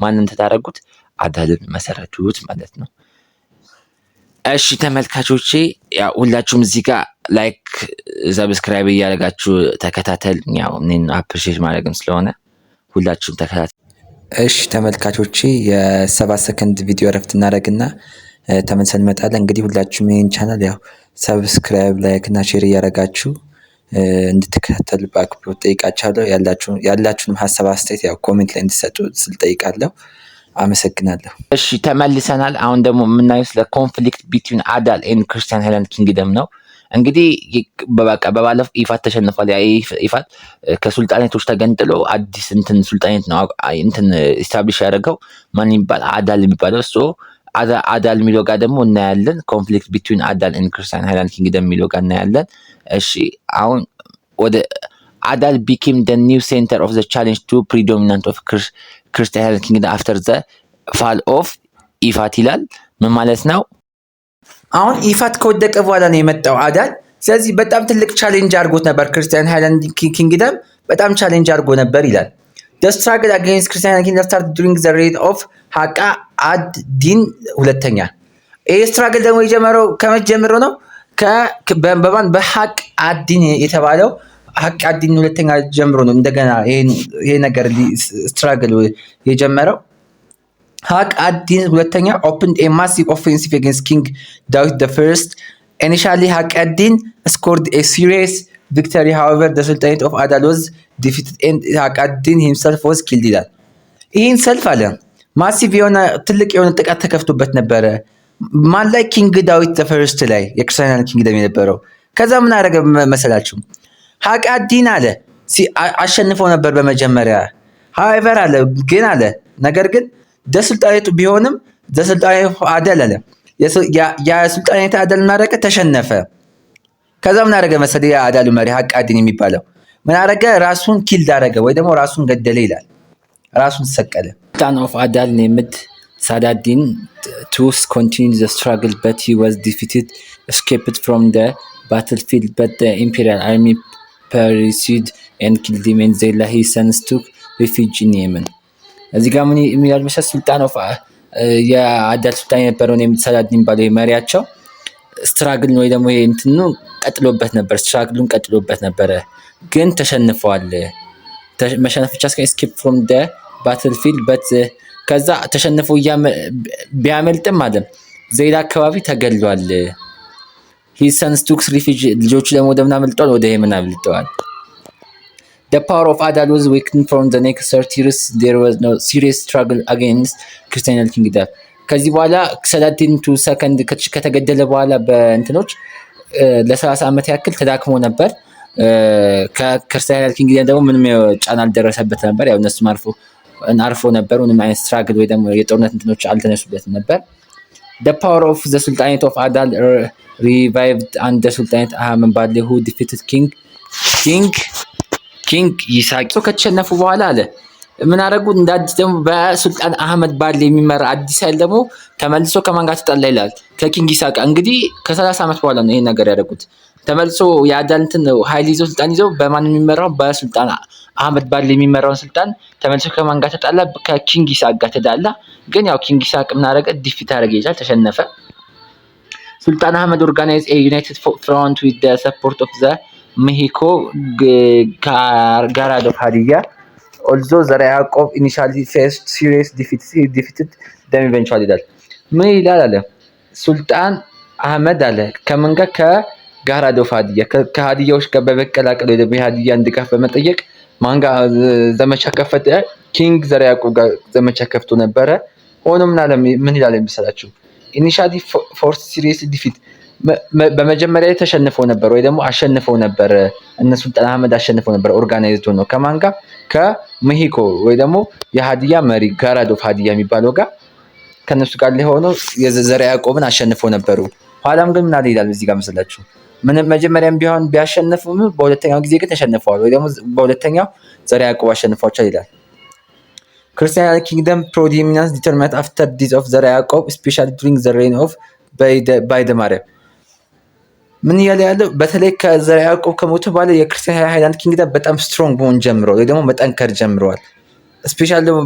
ማንን ተዳረጉት? አዳልን መሰረቱት ማለት ነው። እሺ ተመልካቾቼ፣ ያው ሁላችሁም እዚህ ጋር like subscribe እያደረጋችሁ ተከታተል። ያው እኔን appreciate ማድረግም ስለሆነ ሁላችሁም ተከታተል። እሺ ተመልካቾቼ፣ የ7 ሰከንድ ቪዲዮ እረፍት እናደርግና ተመልሰን እንመጣለን። እንግዲህ ሁላችሁም ይህን ቻናል ያው subscribe፣ like እና share እያደረጋችሁ እንድትከታተሉ በአክብሮት ጠይቃችኋለሁ። ያላችሁንም ሀሳብ አስተያየት ያው comment ላይ እንድትሰጡ ስል ጠይቃለሁ። አመሰግናለሁ። እሺ ተመልሰናል። አሁን ደግሞ የምናየው ስለ conflict between አዳል and Christian Highland Kingdom ነው። እንግዲህ በቃ በባለፈው ኢፋት ተሸንፏል። ያ ኢፋት ከሱልጣኔቶች ተገንጥሎ አዲስ እንትን ሱልጣኔት ነው እንትን establish ያደረገው፣ ማን የሚባል፣ አዳል የሚባለው። እሱ አዳል የሚለው ጋር ደግሞ እናያለን። Conflict between አዳል and Christian Highland Kingdom የሚለው ጋር እናያለን። እሺ፣ አሁን ወደ አዳል became the new center of the challenge to predominant of Christian Highland Kingdom after the fall of ኢፋት ይላል። ምን ማለት ነው? አሁን ኢፋት ከወደቀ በኋላ ነው የመጣው አዳል። ስለዚህ በጣም ትልቅ challenge አድርጎት ነበር። Christian Highland Kingdom በጣም challenge አድርጎ ነበር ይላል። The struggle against Christian Kingdom start during the reign of ሀቃ አድ ዲን ሁለተኛ። ይህ struggle ደግሞ የጀመረው ከመቼ ጀምሮ ነው? በማን፣ በሀቅ አዲን የተባለው ሀቅ አዲን ሁለተኛ ጀምሮ ነው እንደገና ይሄ ነገር struggle የጀመረው። ሀቅ አዲን ሁለተኛ opened a massive offensive against King ዳዊት the First. Initially, ሀቅ አዲን scored a serious victory. However, the Sultanate of አዳል was defeated and ሀቅ አዲን himself was killed ይላል። ይህን ሰልፍ አለ massive የሆነ ትልቅ የሆነ ጥቃት ተከፍቶበት ነበረ። ማን ላይ? King ዳዊት the First ላይ፣ የ Christian kingdom የነበረው። ከዛ ምን አደረገ መሰላችሁ? ሀቅ አዲን አለ አሸንፈው ነበር በመጀመሪያ። However አለ፣ ግን አለ፣ ነገር ግን the ሱልጣኔቱ ቢሆንም the ሱልጣኔቱ አደል አለ የሱልጣኔት አደል ምን አደረገ? ተሸነፈ። ከዛ ምን አደረገ መሰለህ? የአዳሉ መሪ ሀቃዲን የሚባለው ምን አደረገ? ራሱን killed አደረገ ወይ ደግሞ ራሱን ገደለ ይላል። ራሱን ሰቀለ። Sultan of አዳል named ሳዳዲን to continue the struggle, but he was defeated, escaped from the battlefield, but the imperial army pursued and killed him and Zela, his sons, took refuge in Yemen። እዚህ ጋር ምን የሚላል መሰለህ? ሱልጣን of የአዳል ሱልጣን የነበረውን ሳላዲን የሚባለው መሪያቸው struggle ወይ ደግሞ እንትኑ ቀጥሎበት ነበር፣ struggle ኡን ቀጥሎበት ነበረ፣ ግን ተሸንፈዋል። መሸነፍ ብቻ ሳይሆን escape from the battlefield, but ከዛ ተሸንፎ ቢያመልጥም አለ ዘይላ አካባቢ ተገድሏል። His sons took refuge፣ ልጆቹ ደግሞ ወደ ምን አመልጠዋል? ወደ የመን አምልጠዋል። The power of Adal was weakened from the next 30 years. There was no serious struggle against Christian kingdom. ከዚህ በኋላ ሰላዲን two second ከተገደለ በኋላ በእንትኖች ለ30 ዓመት ያክል ተዳክሞ ነበር። ከ Christian kingdom ደግሞ ምንም ጫና አልደረሰበት ነበር። ያው እነሱም አርፎ ነበር። ምንም አይነት struggle ወይ ደግሞ የጦርነት እንትኖች አልተነሱበትም ነበር። The power of the Sultanate of Adal revived under Sultanate Ahmed Badle, who defeated King ይስሐቅ። ከተሸነፉ በኋላ አለ ምን አደረጉ? እንደ አዲስ ደግሞ በሱልጣን አህመድ ባድሌ የሚመራ አዲስ ኃይል ደግሞ ተመልሶ ከማን ጋር ተጣላ ይላል? ከ King ይስሐቅ። እንግዲህ ከ30 ዓመት በኋላ ነው ይሄን ነገር ያደረጉት። ተመልሶ የአዳል እንትን ኃይል ይዘው ስልጣን ይዘው በማን የሚመራው፣ በሱልጣን አህመድ ባድሌ የሚመራውን ስልጣን ተመልሶ ከማን ጋር ተጣላ? ከ King ይስሐቅ ጋር ተጣላ። ግን ያው King ይስሐቅ ምን አደረገ? Defeat አደረገ ይላል፣ ተሸነፈ። ሱልጣን አህመድ organize a united front with the support of the ሚሂኮ ጋራድ of ሀዲያ. Although ዘርዓ ያዕቆብ initially faced serious defeated them eventually ይላል። ምን ይላል አለ፣ ሱልጣን አህመድ አለ ከምን ጋር፣ ከጋራድ of ሀዲያ፣ ከሀዲያዎች ጋር በመቀላቀል ወይ ደግሞ የሀዲያን ድጋፍ በመጠየቅ ማን ጋር ዘመቻ ከፈተ? King ዘርዓ ያዕቆብ ጋር ዘመቻ ከፍቶ ነበረ። ሆኖም ምን ይላል መሰላችሁ? Initially force serious defeat፣ በመጀመሪያ ላይ ተሸንፈው ነበር ወይ ደግሞ አሸንፈው ነበር። እነ ሱልጣን አህመድ አሸንፈው ነበር። Organized ነው ከማን ጋር? ከሚሂኮ ወይ ደግሞ የሀዲያ መሪ ጋራድ of ሀዲያ የሚባለው ጋር፣ ከነሱ ጋር ሆኖ የዘርዓ ያዕቆብን አሸንፈው ነበሩ። ኋላም ግን ምን አለ ይላል እዚህ ጋር መሰላችሁ፣ ምንም መጀመሪያም ቢሆን ቢያሸንፉም በሁለተኛው ጊዜ ግን ተሸንፈዋል፣ ወይ ደግሞ በሁለተኛው ዘርዓ ያዕቆብ አሸንፏቸዋል ይላል። Christian kingdom predominance determined after death of ዘርዓ ያዕቆብ, especially during the reign of በእደ ማርያም። ምን እያለ ያለው፣ በተለይ ከዘርዓ ያዕቆብ ከሞተ በኋላ የ Christian highland kingdom በጣም strong መሆን ጀምረዋል፣ ወይ ደግሞ መጠንከር ጀምረዋል። Especially ደግሞ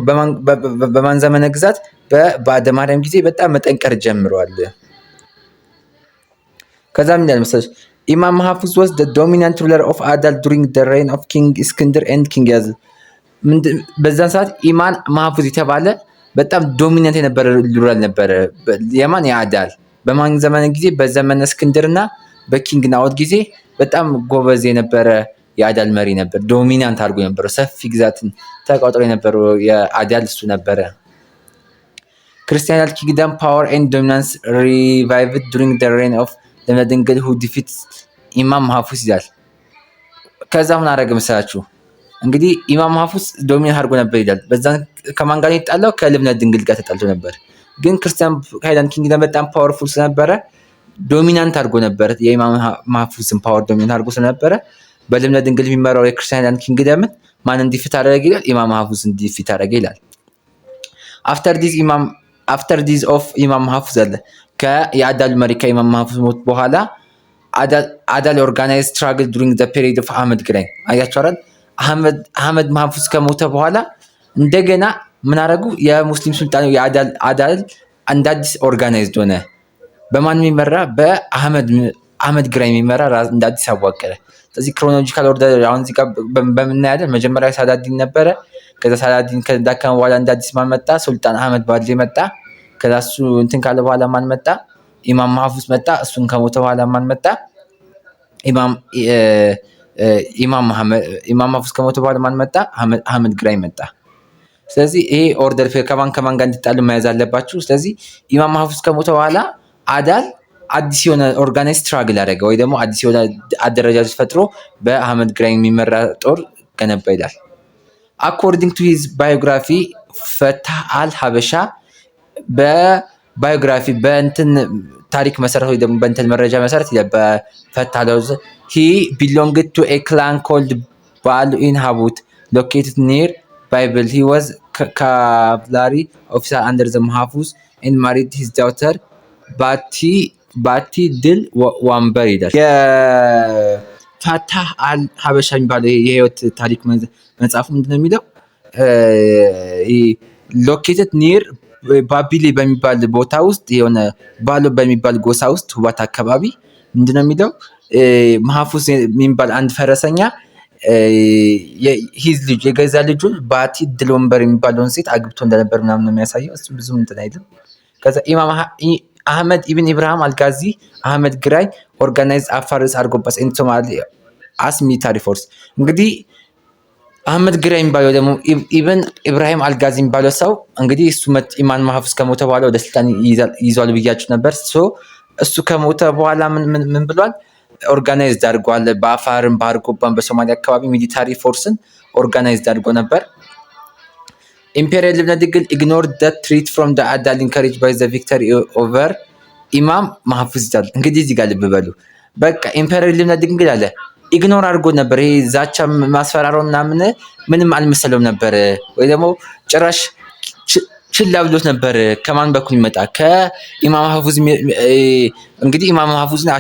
በማን ዘመነ ግዛት? በበእደ ማርያም ጊዜ በጣም መጠንከር ጀምረዋል። ከዛ ምን ይላል መሰለሽ፣ ኢማም ማህፉዝ was the dominant ruler of አዳል during the reign of King እስክንድር and King ያዝ። በዛን ሰዓት ኢማም ማህፉዝ የተባለ በጣም dominant የነበረ ruler ነበረ። የማን? የአዳል። በማን ዘመነ ጊዜ? በዘመነ እስክንድርና በ King ናኦድ ጊዜ በጣም ጎበዝ የነበረ የአዳል መሪ ነበር። Dominant አድርጎ የነበረው፣ ሰፊ ግዛትን ተቆጣጥሮ የነበረው የአዳል እሱ ነበረ። Christian kingdom power and dominance revived during the reign of ልብነ ድንግል, who defeat ኢማም ማህፉዝ ይላል። ከዛ ምን አደረገ መሰላችሁ? እንግዲህ ኢማም ማህፉዝ dominate አድርጎ ነበር ይላል። በዛን ከማን ጋር የተጣላው? ከልብነ ድንግል ጋር ተጣልቶ ነበር። ግን Christian highland kingdom በጣም powerful ስለነበረ dominant አድርጎ ነበር። የኢማም ማህፉዝን power dominant አድርጎ ስለነበረ በልብነ ድንግል የሚመራው የ Christian highland kingdom ን ማን defeat አደረገ ይላል? ኢማም ማህፉዝን defeat አደረገ ይላል። After death of ኢማም ማህፉዝ አለ፣ የአዳል መሪ ከኢማም ማህፉዝ ሞት በኋላ አዳል organize struggle during the period of አህመድ ግራኝ። አያችሁ አይደል? አህመድ ማህፉዝ ከሞተ በኋላ እንደገና ምን አደረጉ? የሙስሊም ሱልጣን የአዳል እንደ አዲስ organized ሆነ። በማን የሚመራ? በአህመድ አህመድ ግራኝ የሚመራ እንደ አዲስ አዋቀረ። ስለዚህ chronological order አሁን እዚህ ጋር በምናያለን፣ መጀመሪያ ሳላዲን ነበረ። ከዛ ሳላዲን ከዳከመ በኋላ እንደ አዲስ ማን መጣ? ሱልጣን አህመድ ባድሌ መጣ። ከዛ እሱ እንትን ካለ በኋላ ማን መጣ? ኢማም ማህፉዝ መጣ። እሱን ከሞተ በኋላ ማን መጣ? ኢማም ማህፉዝ ከሞተ በኋላ ማን መጣ? አህመድ ግራኝ መጣ። ስለዚህ ይሄ order ከማን ከማን ጋር እንዲጣሉ መያዝ አለባችሁ። ስለዚህ ኢማም ማህፉዝ ከሞተ በኋላ አዳል አዲስ የሆነ organize struggle አደረገ ወይ ደግሞ አዲስ የሆነ አደረጃጀት ፈጥሮ በአህመድ ግራኝ የሚመራ ጦር ገነባ ይላል። According to his biography ፈታህ አል ሀበሻ፣ በ biography በእንትን ታሪክ መሰረት ወይ ደግሞ በእንትን መረጃ መሰረት በፈታህ he belonged to a clan called ባሉ in ሀቡት, located near ባቢሌ. He was cavalry officer under the ማህፉዝ and married his daughter ባቲ ድል ዋንበር ይላል። የፋታህ አል ሀበሻ የሚባለው የህይወት ታሪክ መጽሐፉ ምንድነው የሚለው? Located near ባቢሌ በሚባል ቦታ ውስጥ፣ የሆነ ባሎ በሚባል ጎሳ ውስጥ ሁባት አካባቢ፣ ምንድነው የሚለው፣ መሀፉዝ የሚባል አንድ ፈረሰኛ his ልጅ የገዛ ልጁን ባቲ ድል ወንበር የሚባለውን ሴት አግብቶ እንደነበር ምናምን ነው የሚያሳየው። እሱ ብዙም እንትን አይልም። ከዛ ኢማም አህመድ ኢብን ኢብራሂም አልጋዚ፣ አህመድ ግራኝ organize Afars, አርጎባስ and ሶማሊ as military force። እንግዲህ አህመድ ግራኝ የሚባለው ደግሞ ኢብን ኢብራሂም አልጋዚ የሚባለው ሰው እንግዲህ እሱ ኢማም ማህፉዝ ከሞተ በኋላ ወደ ስልጣን ይዟል ብያችሁ ነበር። እሱ ከሞተ በኋላ ምን ብሏል? Organized አድርጓል። በአፋርም በአርጎባም በሶማሊያ አካባቢ military force ን organized አድርጎ ነበር። Emperor ልብነ ድንግል ignored the threat from the አዳል encouraged by the victory over ኢማም ማህፉዝ ይላል። እንግዲህ እዚህ ጋር ልብ በሉ። በቃ Emperor ልብነ ድንግል አለ ignore አድርጎ ነበር። ይሄ ዛቻ ማስፈራሪያው ምናምን ምንም አልመሰለውም ነበር፣ ወይ ደግሞ ጭራሽ ችላ ብሎት ነበር። ከማን በኩል ይመጣ? ከኢማም ማህፉዝ። እንግዲህ ኢማም ማህፉዝን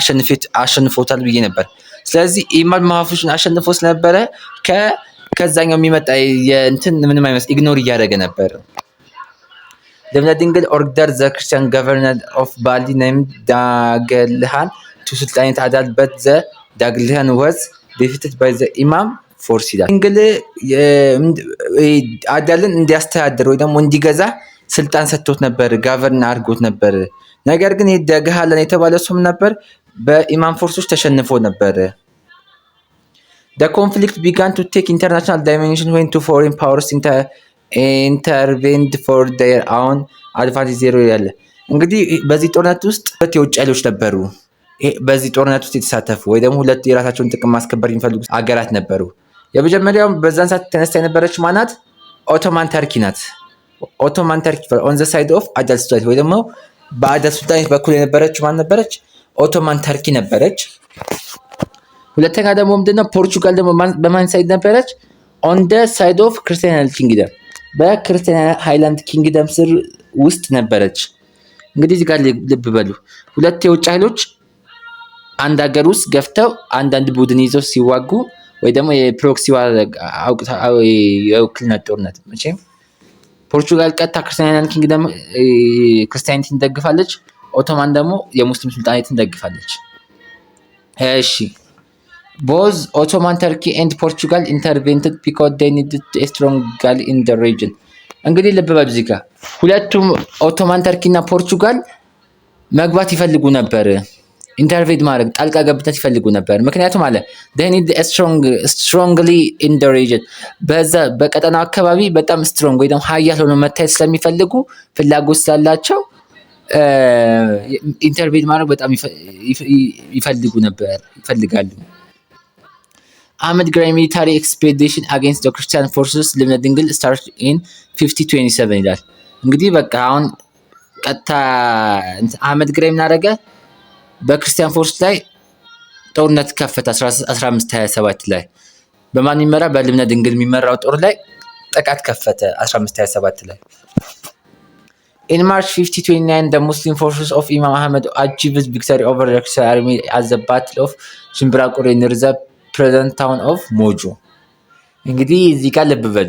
አሸንፎታል ብዬ ነበር። ስለዚህ ኢማም ማህፉዝን አሸንፎ ስለነበረ ከዛኛው የሚመጣ የእንትን ምንም አይመስል ignore እያደረገ ነበር። ልብነ ድንግል order the Christian governor of ባሊ named ዳገልሃን to sultanate አዳል, but the ዳግልሃን was defeated by the ኢማም force ይላል። ድንግል አዳልን እንዲያስተዳድር ወይ ደግሞ እንዲገዛ ስልጣን ሰጥቶት ነበር፣ govern አድርጎት ነበር። ነገር ግን ይህ ደግሃለን የተባለ ሰውም ነበር በኢማም force ኦች ተሸንፎ ነበር። The conflict began to take international dimension when two foreign powers intervened for their own advantage ዜሮ ያለ። እንግዲህ በዚህ ጦርነት ውስጥ ሁለት የውጭ ኃይሎች ነበሩ። በዚህ ጦርነት ውስጥ የተሳተፉ ወይ ደግሞ ሁለት የራሳቸውን ጥቅም ማስከበር የሚፈልጉ አገራት ነበሩ። የመጀመሪያው በዛን ሰዓት ተነስታ የነበረች ማናት? Ottoman Turkey ናት። Ottoman Turkey on the side of አዳል ሱልጣኔት ወይ ደግሞ በአዳል ሱልጣኔት በኩል የነበረች ማን ነበረች? Ottoman Turkey ነበረች። ሁለተኛ ደግሞ ምንድነው? ፖርቹጋል ደግሞ በማን side ነበረች? On the side of Christian kingdom፣ በ Christian highland kingdom ስር ውስጥ ነበረች። እንግዲህ እዚህ ጋር ልብ በሉ። ሁለት የውጭ ኃይሎች አንድ ሀገር ውስጥ ገፍተው አንዳንድ ቡድን ይዘው ሲዋጉ ወይ ደግሞ የ proxy የውክልና ጦርነት፣ መቼም ፖርቹጋል ቀጥታ Christian kingdom Christianity ን ደግፋለች። ኦቶማን ደግሞ የሙስሊም ሱልጣኔትን ደግፋለች። እሺ፣ both Ottoman Turkey and Portugal intervened because they needed strong ally in the region። እንግዲህ ልብ በሉ፣ እዚህ ጋር ሁለቱም Ottoman Turkey እና ፖርቹጋል መግባት ይፈልጉ ነበር። Intervene ማድረግ፣ ጣልቃ ገብነት ይፈልጉ ነበር። ምክንያቱም አለ need strongly in the region፣ በዛ በቀጠናው አካባቢ በጣም strong ወይ ደግሞ ሀያል ሆኖ መታየት ስለሚፈልጉ፣ ፍላጎት ስላላቸው intervene ማድረግ በጣም ይፈልጉ ነበር፣ ይፈልጋሉ። አህመድ ግራኝ military expedition against Christian forces ልብነ ድንግል start in 1527 ይላል። እንግዲህ በቃ አሁን ቀጥታ አህመድ ግራኝ ምን አደረገ? በ Christian force ላይ ጦርነት ከፈተ። 1527 ላይ በማን የሚመራ? በልብነ ድንግል የሚመራው ጦር ላይ ጥቃት ከፈተ 1527 ላይ። In March 1529, the Muslim forces of Imam Ahmed achieved victory over the Christian army at the Battle of ሽምብራ ቁሬ near the present town of ሞጆ። እንግዲህ እዚህ ጋር ልብ በሉ።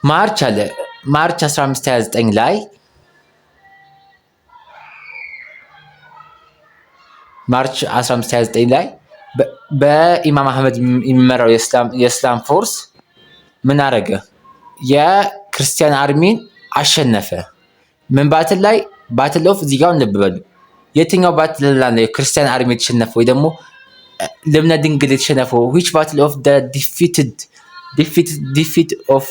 March አለ፣ March 1529 ላይ፣ March 1529 ላይ በኢማም አህመድ የሚመራው የእስላም force ምን አረገ? የ Christian army ን አሸነፈ። ምን battle ላይ? Battle of፣ እዚህ ጋር ልብ በሉ። የትኛው battle ላይ ነው የ Christian army የተሸነፈው ወይ ደግሞ ልብነ ድንግል የተሸነፈው? Which battle of defeat of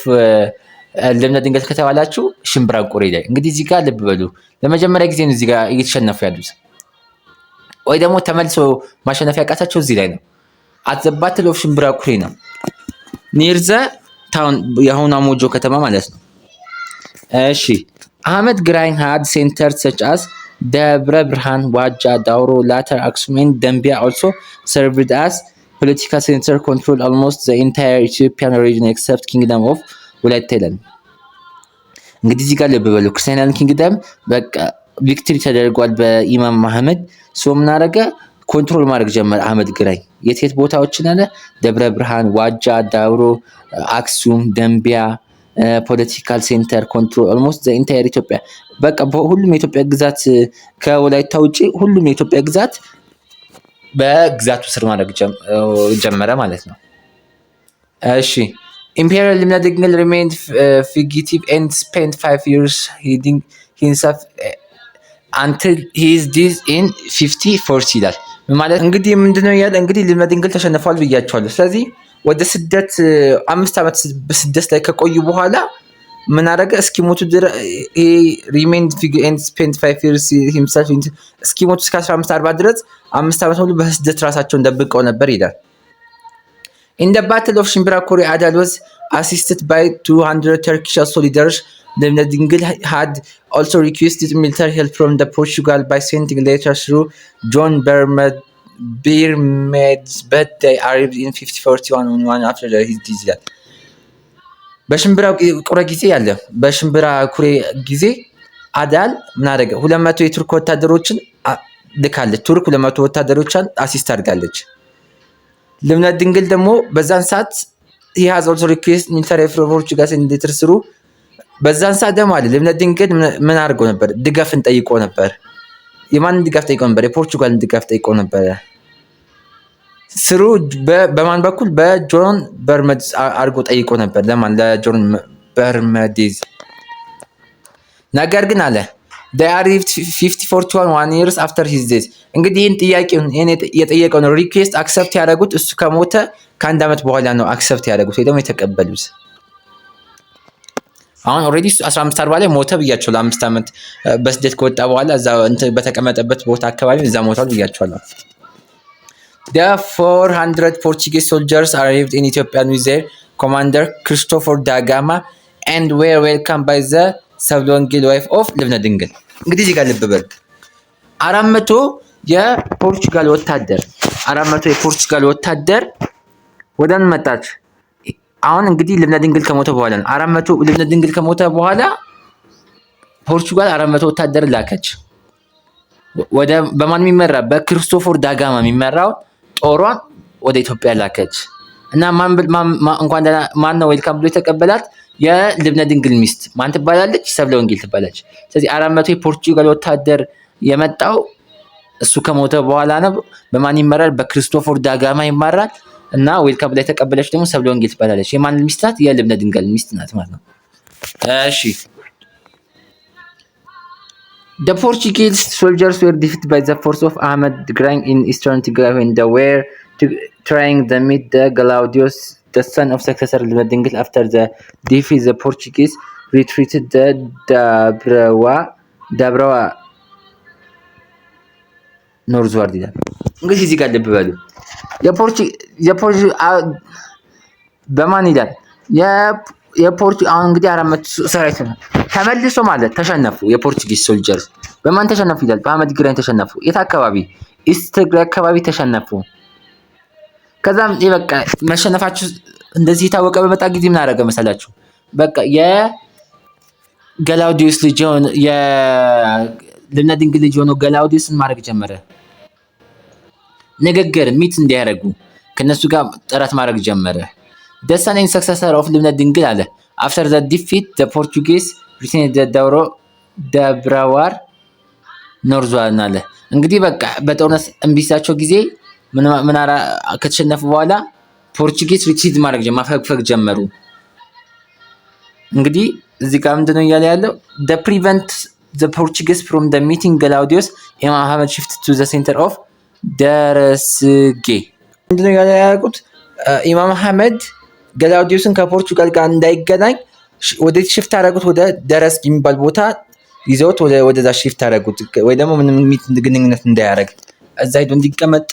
ልብነ ድንግል ከተባላችሁ ሽምብራ ቁሬ ላይ። እንግዲህ እዚህ ጋር ልብ በሉ። ለመጀመሪያ ጊዜ ነው እዚህ ጋር እየተሸነፉ ያሉት ወይ ደግሞ ተመልሶ ማሸነፍ ያቃታቸው እዚህ ላይ ነው። At the battle of ሽምብራ ቁሬ ነው፣ near the town የአሁኗ ሞጆ ከተማ ማለት ነው። እሺ፣ አህመድ ግራኝ had center such as ደብረ ብርሃን፣ ዋጃ፣ ዳውሮ፣ later አክሱም and ደንቢያ also served as political center, control almost the entire Ethiopian region except kingdom of ወላይታ ይላል። እንግዲህ እዚህ ጋር ልብ በሉ። Christian kingdom በቃ victory ተደርጓል በኢማም አህመድ። So ምን አደረገ? Control ማድረግ ጀመረ አህመድ ግራኝ። የት የት ቦታዎችን አለ? ደብረ ብርሃን፣ ዋጃ፣ ዳውሮ፣ አክሱም፣ ደንቢያ political center, control almost the entire ኢትዮጵያ። በቃ ሁሉም የኢትዮጵያ ግዛት ከወላይታ ውጭ ሁሉም የኢትዮጵያ ግዛት በግዛቱ ስር ማድረግ ጀመረ ማለት ነው። እሺ፣ Emperor ልብነ ድንግል remained fugitive and spent 5 years hiding himself until his death in 1540 ይላል። ማለት እንግዲህ ምንድነው እያለ፣ እንግዲህ ልብነ ድንግል ተሸንፏል ብያቸዋለሁ። ስለዚህ ወደ ስደት 5 ዓመት በስደት ላይ ከቆዩ በኋላ ምን አደረገ? እስኪሞቱ remained and spent 5 years himself፣ እስኪሞቱ እስከ 1540 ድረስ 5 ዓመት ሙሉ በስደት ራሳቸውን ደብቀው ነበር ይላል። In the battle of ሽምብራ ኩሬ አዳል was assisted by 200 Turkish soldiers. ልብነ ድንግል had also requested military help from the Portugal by sending letters through John Bermudez, but they arrived in 1541, one after his death ይላል። በሽምብራ ቁሬ ጊዜ ያለ፣ በሽምብራ ኩሬ ጊዜ አዳል ምን አደረገ? 200 የቱርክ ወታደሮችን ልካለች። ቱርክ 200 ወታደሮቿን assist አድርጋለች። ልብነ ድንግል ደግሞ በዛን ሰዓት he has also request military from Portugal letter through፣ በዛን ሰዓት ደግሞ አለ ልብነ ድንግል ምን አድርጎ ነበር? ድጋፍን ጠይቆ ነበር። የማንን ድጋፍ ጠይቆ ነበር? የፖርቹጋልን ድጋፍ ጠይቆ ነበረ። Through በማን በኩል? በጆን በርመድዝ አድርጎ ጠይቆ ነበር። ለማን? ለጆን በርመዴዝ። ነገር ግን አለ they arrived 1541, one years after his death። እንግዲህ ይህን ጥያቄውን የጠየቀውን request accept ያደረጉት እሱ ከሞተ ከአንድ ዓመት በኋላ ነው accept ያደረጉት ወይ ደግሞ የተቀበሉት። አሁን already 1540 ላይ ሞተ ብያቸዋለሁ። ለ5 ዓመት በስደት ከወጣ በኋላ እዛ በተቀመጠበት ቦታ አካባቢ እዛ ሞቷል ብያቸዋለሁ። The 400 Portuguese soldiers arrived in Ethiopia with their commander Christopher da Gama and were welcomed by the ሰብለ ወንጌል, wife of ልብነ ድንግል። እንግዲህ እዚህ ጋር ልብ በሉ። 400 የፖርቹጋል ወታደር፣ 400 የፖርቹጋል ወታደር ወደ ምን መጣች? አሁን እንግዲህ ልብነ ድንግል ከሞተ በኋላ ነው። 400 ልብነ ድንግል ከሞተ በኋላ ፖርቹጋል 400 ወታደር ላከች። ወደ በማን የሚመራ? በክሪስቶፎር ዳጋማ የሚመራው ጦሯን ወደ ኢትዮጵያ ላከች። እና ማን እንኳን ደህና ማን ነው welcome ብሎ የተቀበላት? የልብነ ድንግል ሚስት ማን ትባላለች? ሰብለ ወንጌል ትባላለች። ስለዚህ 400 የፖርቹጋል ወታደር የመጣው እሱ ከሞተ በኋላ ነው። በማን ይመራል? በክሪስቶፎር ዳጋማ ይመራል። እና welcome ብላ የተቀበለች ደግሞ ሰብለ ወንጌል ትባላለች። የማን ሚስት ናት? የልብነ ድንግል ሚስት ናት ማለት ነው። እሺ። The Portuguese soldiers were defeated by the force of Ahmed Gragn in eastern Tigray when they were trying to meet the Galawdewos, the son of successor Lebna Dengel. After the defeat, the Portuguese retreated the Debarwa northward ይላል። እንግዲህ እዚህ ጋር ልብ በሉ። በማን ይላል? አሁን እንግዲህ 400 ሰራዊት ነው ተመልሶ ማለት ተሸነፉ። የ Portuguese soldiers በማን ተሸነፉ ይላል? በአህመድ ግራኝ ተሸነፉ። የት አካባቢ? East ትግራይ አካባቢ ተሸነፉ። ከዛም በቃ መሸነፋችሁ እንደዚህ የታወቀ በመጣ ጊዜ ምን አደረገ መሰላችሁ? በቃ የገላውዲዮስ ልጅ የልብነ ድንግል ልጅ የሆነው ገላውዲዮስን ማድረግ ጀመረ። ንግግር meet እንዲያደርጉ ከነሱ ጋር ጥረት ማድረግ ጀመረ። The son and successor of ልብነ ድንግል አለ። After the defeat, the Portuguese retreated ደብሮ ደብረዋር northward አለ። እንግዲህ በቃ በጦርነት እምቢ ሲላቸው ጊዜ ምን ከተሸነፉ በኋላ Portuguese retreat ማድረግ ማፈግፈግ ጀመሩ። እንግዲህ እዚህ ጋር ምንድነው እያለ ያለው? The prevent the Portuguese from the meeting ገላውዲዮስ, ኢማም አህመድ shift to the center of ደረስጌ። ምንድነው እያለ ያደረጉት? ኢማም አህመድ ገላውዲዮስን ከፖርቹጋል ጋር እንዳይገናኝ ወደ shift አደረጉት። ወደ ደረስጌ የሚባል ቦታ ይዘውት ወደዛ shift አደረጉት። ወይ ደግሞ ምንም ግንኙነት እንዳያደርግ እዛ ሄዶ እንዲቀመጥ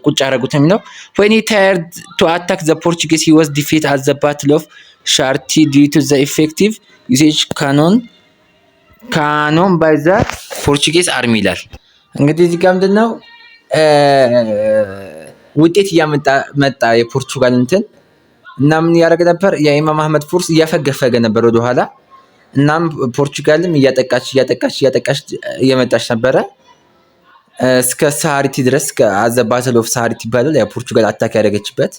ቁጭ አደረጉት የሚለው። When he tried to attack the Portuguese, he was defeated at the Battle of ሻርቲ due to the effective usage cannon by the Portuguese army ይላል። እንግዲህ እዚህ ጋር ምንድን ነው ውጤት እያመጣ መጣ የፖርቹጋል እንትን እና ምን እያደረገ ነበር? የኢማም አህመድ force እያፈገፈገ ነበር ወደኋላ። እናም ፖርቹጋልም እያጠቃች እያጠቃች እያጠቃች እየመጣች ነበረ እስከ ሳሪቲ ድረስ፣ the Battle of ሳሪቲ ይባላል። ያው ፖርቹጋል attack ያደረገችበት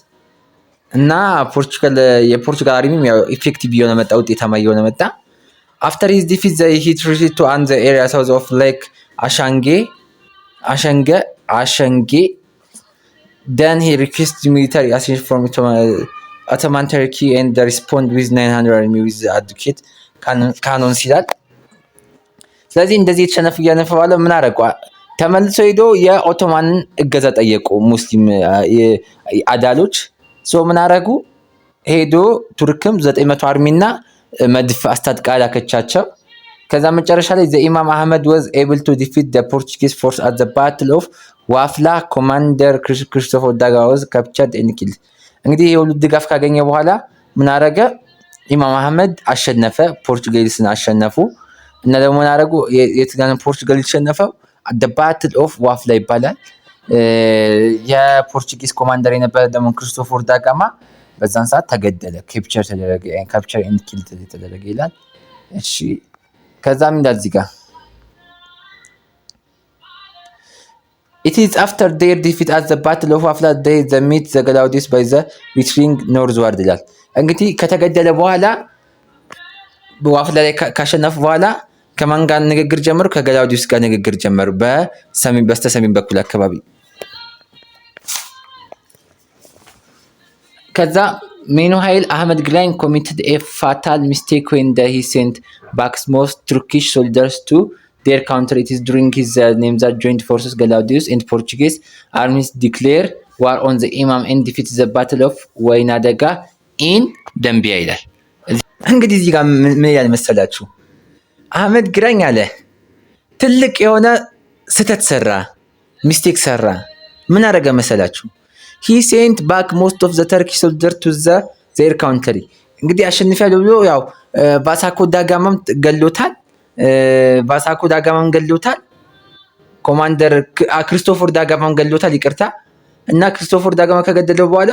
እና ፖርቹጋል የፖርቹጋል army ም ያው effective እየሆነ መጣ፣ ውጤታማ እየሆነ መጣ። After his defeat, he retreated to an the area south of Lake አሻንጌ አሸንገ አሸንጌ. Then he request military assistance from Ottoman Turkey and respond with 900 army with adequate cannons ይላል። ስለዚህ እንደዚህ የተሸነፉ እያነፈ በኋላ ምን አደረጉ? ተመልሶ ሄዶ የኦቶማንን እገዛ ጠየቁ ሙስሊም አዳሎች። So ምን አደረጉ? ሄዶ ቱርክም 900 army ና መድፍ አስታጥቃ ላከቻቸው። ከዛ መጨረሻ ላይ the ኢማም አህመድ was able to defeat the Portuguese force at the Battle of ዋፍላ. Commander ክርስቶፈር ዳጋማ was captured and killed። እንግዲህ የሁሉ ድጋፍ ካገኘ በኋላ ምን አደረገ? ኢማም አህመድ አሸነፈ፣ Portuguese ን አሸነፉ። እና ደግሞ ምን አደረጉ? የት ጋር ፖርቹጋል የተሸነፈው? The Battle of ዋፍላ ይባላል። የ Portuguese commander የነበረ ደግሞ ክርስቶፎር ዳጋማ በዛን ሰዓት ተገደለ፣ capture ተደረገ፣ capture and killed ተደረገ ይላል። እሺ፣ ከዛም ይላል እዚህ ጋር it is after their defeat at the Battle of ዋፍላ they the meet the ገላውዲዮስ by the retreating northward ይላል። እንግዲህ ከተገደለ በኋላ ዋፍላ ላይ ካሸነፉ በኋላ ከማን ጋር ንግግር ጀመሩ? ከገላውዲዮስ ጋር ንግግር ጀመሩ፣ በሰሜን በስተሰሜን በኩል አካባቢ። ከዛ meanwhile, አህመድ ግራኝ committed a fatal mistake when he sent back most Turkish soldiers to their country. It is during his name that joint forces ገላውዲዮስ and Portuguese armies declare war on the ኢማም and defeat the Battle of ወይና ደጋ in ደንቢያ ይላል። እንግዲህ እዚህ ጋር ምን ይላል መሰላችሁ? አህመድ ግራኝ አለ ትልቅ የሆነ ስህተት ሰራ፣ mistake ሰራ። ምን አደረገ መሰላችሁ? He sent back most of the Turkish soldier to the their country። እንግዲህ አሸንፊያለሁ ብሎ ያው ቫስኮ ዳጋማም ገሎታል። ቫስኮ ዳጋማም ገሎታል። Commander ክሪስቶፈር ዳጋማን ገድሎታል። ይቅርታ። እና ክሪስቶፈር ዳጋማ ከገደለው በኋላ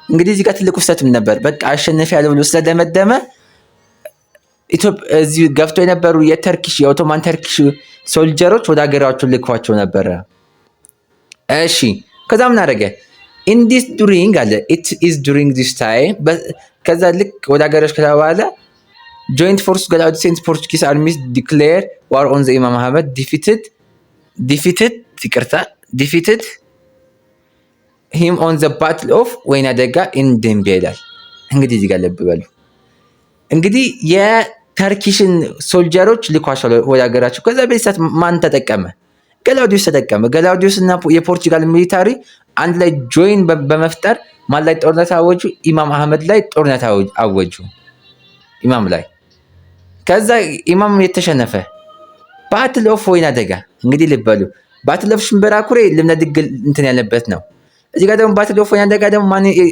እንግዲህ እዚህ ጋር ትልቁ ስህተትም ነበር። በቃ አሸንፍ ያለው ብሎ ስለደመደመ እዚህ ገፍቶ የነበሩ የ Turkish፣ የ Ottoman Turkish soldier ኦች ወደ ሀገራቸው ልኳቸው ነበረ። እሺ፣ ከዛ ምን አደረገ? In this during አለ፣ it is during this time፣ ከዛ ልክ ወደ ሀገሮች ከተባለ joint force ገላውዲዮስ and Portuguese armies declare war on the ኢማም አህመድ defeated ይቅርታ፣ defeated him on the battle of ወይና ደጋ in ደንቢያ ይላል። እንግዲህ እዚህ ጋር ልብ በሉ። እንግዲህ የ Turkish ን soldier ኦች ልኳቸዋል ወደ ሀገራቸው። ከዛ በዚህ ሰዓት ማን ተጠቀመ? ገላውዲዮስ ተጠቀመ። ገላውዲዮስ እና የፖርቹጋል military አንድ ላይ join በመፍጠር ማን ላይ ጦርነት አወጁ? ኢማም አህመድ ላይ ጦርነት አወጁ። ኢማም ላይ። ከዛ ኢማም የተሸነፈ battle of ወይና ደጋ። እንግዲህ ልብ በሉ፣ battle of ሽምብራ ኩሬ ልብነ ድንግል እንትን ያለበት ነው። እዚህ ጋር ደግሞ battle of ወይና ደጋ ደግሞ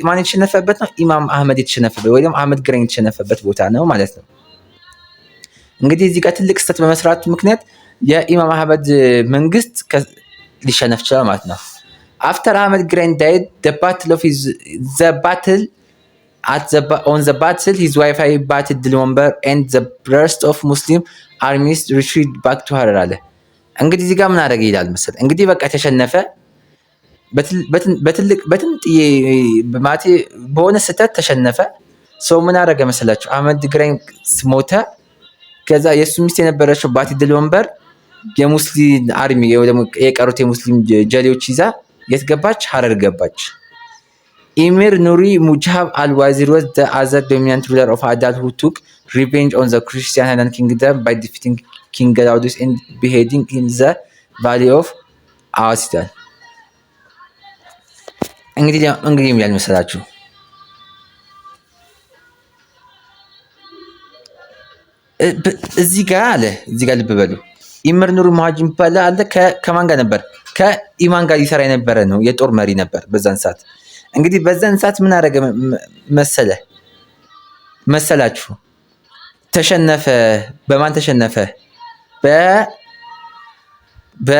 ማን የተሸነፈበት ነው? ኢማም አህመድ የተሸነፈበት ወይ ደግሞ አህመድ ግራኝ የተሸነፈበት ቦታ ነው ማለት ነው። እንግዲህ እዚህ ጋር ትልቅ ስህተት በመስራቱ ምክንያት የኢማም አህመድ መንግስት ሊሸነፍ ይችላል ማለት ነው። After አህመድ ግራኝ died, the battle on the battle his wife ባቲ ድል ወንበር and the rest of Muslim armies retreat back to ሀረር አለ። እንግዲህ እዚህ ጋር ምን አደረገ ይላል መሰለህ። እንግዲህ በቃ ተሸነፈ። በትልቅ በትንጥዬ ማለቴ በሆነ ስህተት ተሸነፈ። So ምን አደረገ መሰላችሁ? አህመድ ግራኝ ሞተ። ከዛ የእሱ ሚስት የነበረችው ባቲ ድል ወንበር የሙስሊም army ደግሞ የቀሩት የሙስሊም ጀሌዎች ይዛ የት ገባች? ሀረር ገባች። ኢሚር ኑሪ ሙጃሃብ አልዋዚር was the other dominant ruler of አዳል who took revenge on the Christian Highland Kingdom by defeating King ገላውዲዮስ and beheading in the valley of አዋስ ይላል። እንግዲህ ምን መሰላችሁ? እዚህ ጋር አለ፣ እዚህ ጋር ልብ በሉ። ኢሚር ኑሪ ሙሃጅ የሚባል አለ። ከማን ጋር ነበር? ከኢማም ጋር ይሰራ የነበረ ነው። የጦር መሪ ነበር በዛን ሰዓት። እንግዲህ በዛን ሰዓት ምን አደረገ መሰላችሁ? ተሸነፈ። በማን ተሸነፈ? በ በ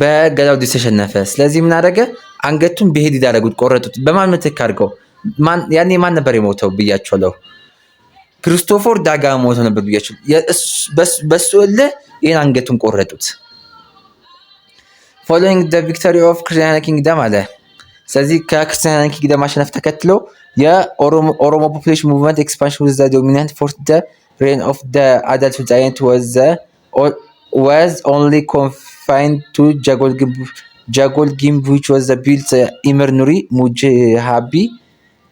በገላውዲዮስ ተሸነፈ። ስለዚህ ምን አደረገ? አንገቱን behead ያደረጉት፣ ቆረጡት። በማን ምትክ አድርገው? ያኔ ማን ነበር የሞተው ብያቸዋለሁ። ክርስቶፎር ዳጋማ ሞተው ነበር ብያቸው። በሱ እልህ ይህን አንገቱን ቆረጡት። Following the victory of Christian Kingdom አለ። ስለዚህ ከ Christian Kingdom ማሸነፍ ተከትሎ የኦሮሞ population movement expansion was the dominant force. The reign of the አዳል sultanate was only confined to ጃጎል ግንብ which was built ኢሚር ኑሪ ሙጅሃቢ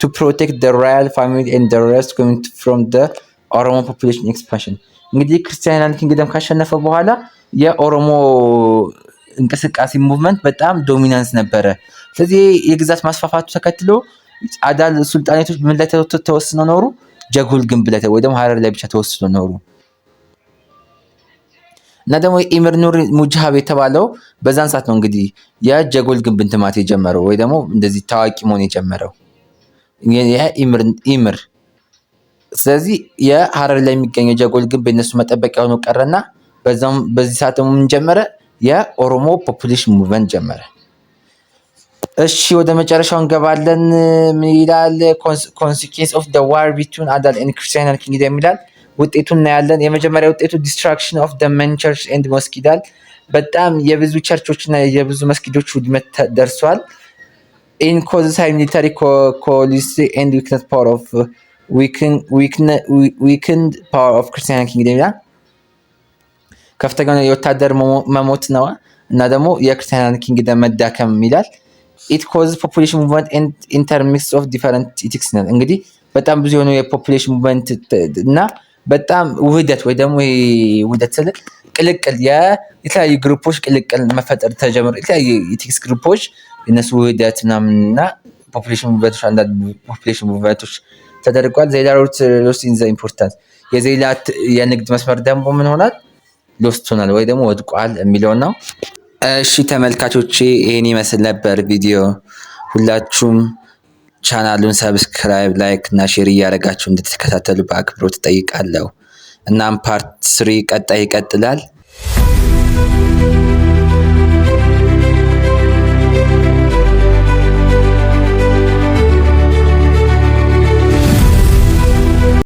to protect the royal family and the rest community from the Oromo population expansion። እንግዲህ Christian Kingdom ካሸነፈ በኋላ የኦሮሞ እንቅስቃሴ movement በጣም dominance ነበረ። ስለዚህ የግዛት ማስፋፋቱ ተከትሎ አዳል ሱልጣኔቶች ምን ላይ ተወስነው ኖሩ? ጀጎል ግንብ ላይ ወይ ደግሞ ሀረር ላይ ብቻ ተወስኖ ኖሩ። እና ደግሞ ኢሚር ኑር ሙጃሃብ የተባለው በዛን ሰዓት ነው እንግዲህ የጀጎል ግንብ እንትማት የጀመረው ወይ ደግሞ እንደዚህ ታዋቂ መሆን የጀመረው ኢምር። ስለዚህ የሀረር ላይ የሚገኘው ጀጎል ግንብ የነሱ መጠበቂያ ሆኖ ቀረና በዛም በዚህ ሰዓት ደግሞ ምን ጀመረ? የኦሮሞ population movement ጀመረ። እሺ፣ ወደ መጨረሻው እንገባለን። ምን ይላል? Consequence of the war between አዳል and Christian Kingdom ይላል። ውጤቱን እናያለን። የመጀመሪያ ውጤቱ destruction of the many church and mosque ይላል። በጣም የብዙ ቸርቾች እና የብዙ መስጊዶች ውድመት ደርሷል። It causes high military cost and weakened power of Christian Kingdom ይላል። ከፍተኛ የወታደር መሞት ነው እና ደግሞ የ Christian Kingdom መዳከም ይላል። It cause population movement and intermix of different ethnics ነው። እንግዲህ በጣም ብዙ የሆኑ የ population movement እና በጣም ውህደት ወይ ደግሞ ውህደት ስል ቅልቅል፣ የተለያዩ group ኦች ቅልቅል መፈጠር ተጀምሮ የተለያዩ ethnics group ኦች የነሱ ውህደት ምናምን እና population movement ኦች፣ አንዳንድ population movement ኦች ተደርጓል። ዘይላ route lost in the importance፣ የዘይላ የንግድ መስመር ደግሞ ምን ሆናል? Lost ሆናል ወይ ደግሞ ወድቋል የሚለው ነው። እሺ ተመልካቾቼ፣ ይህን ይመስል ነበር ቪዲዮ። ሁላችሁም ቻናሉን subscribe፣ like እና share እያደረጋችሁ እንድትከታተሉ በአክብሮት እጠይቃለሁ። እናም part 3 ቀጣይ ይቀጥላል። Thank you.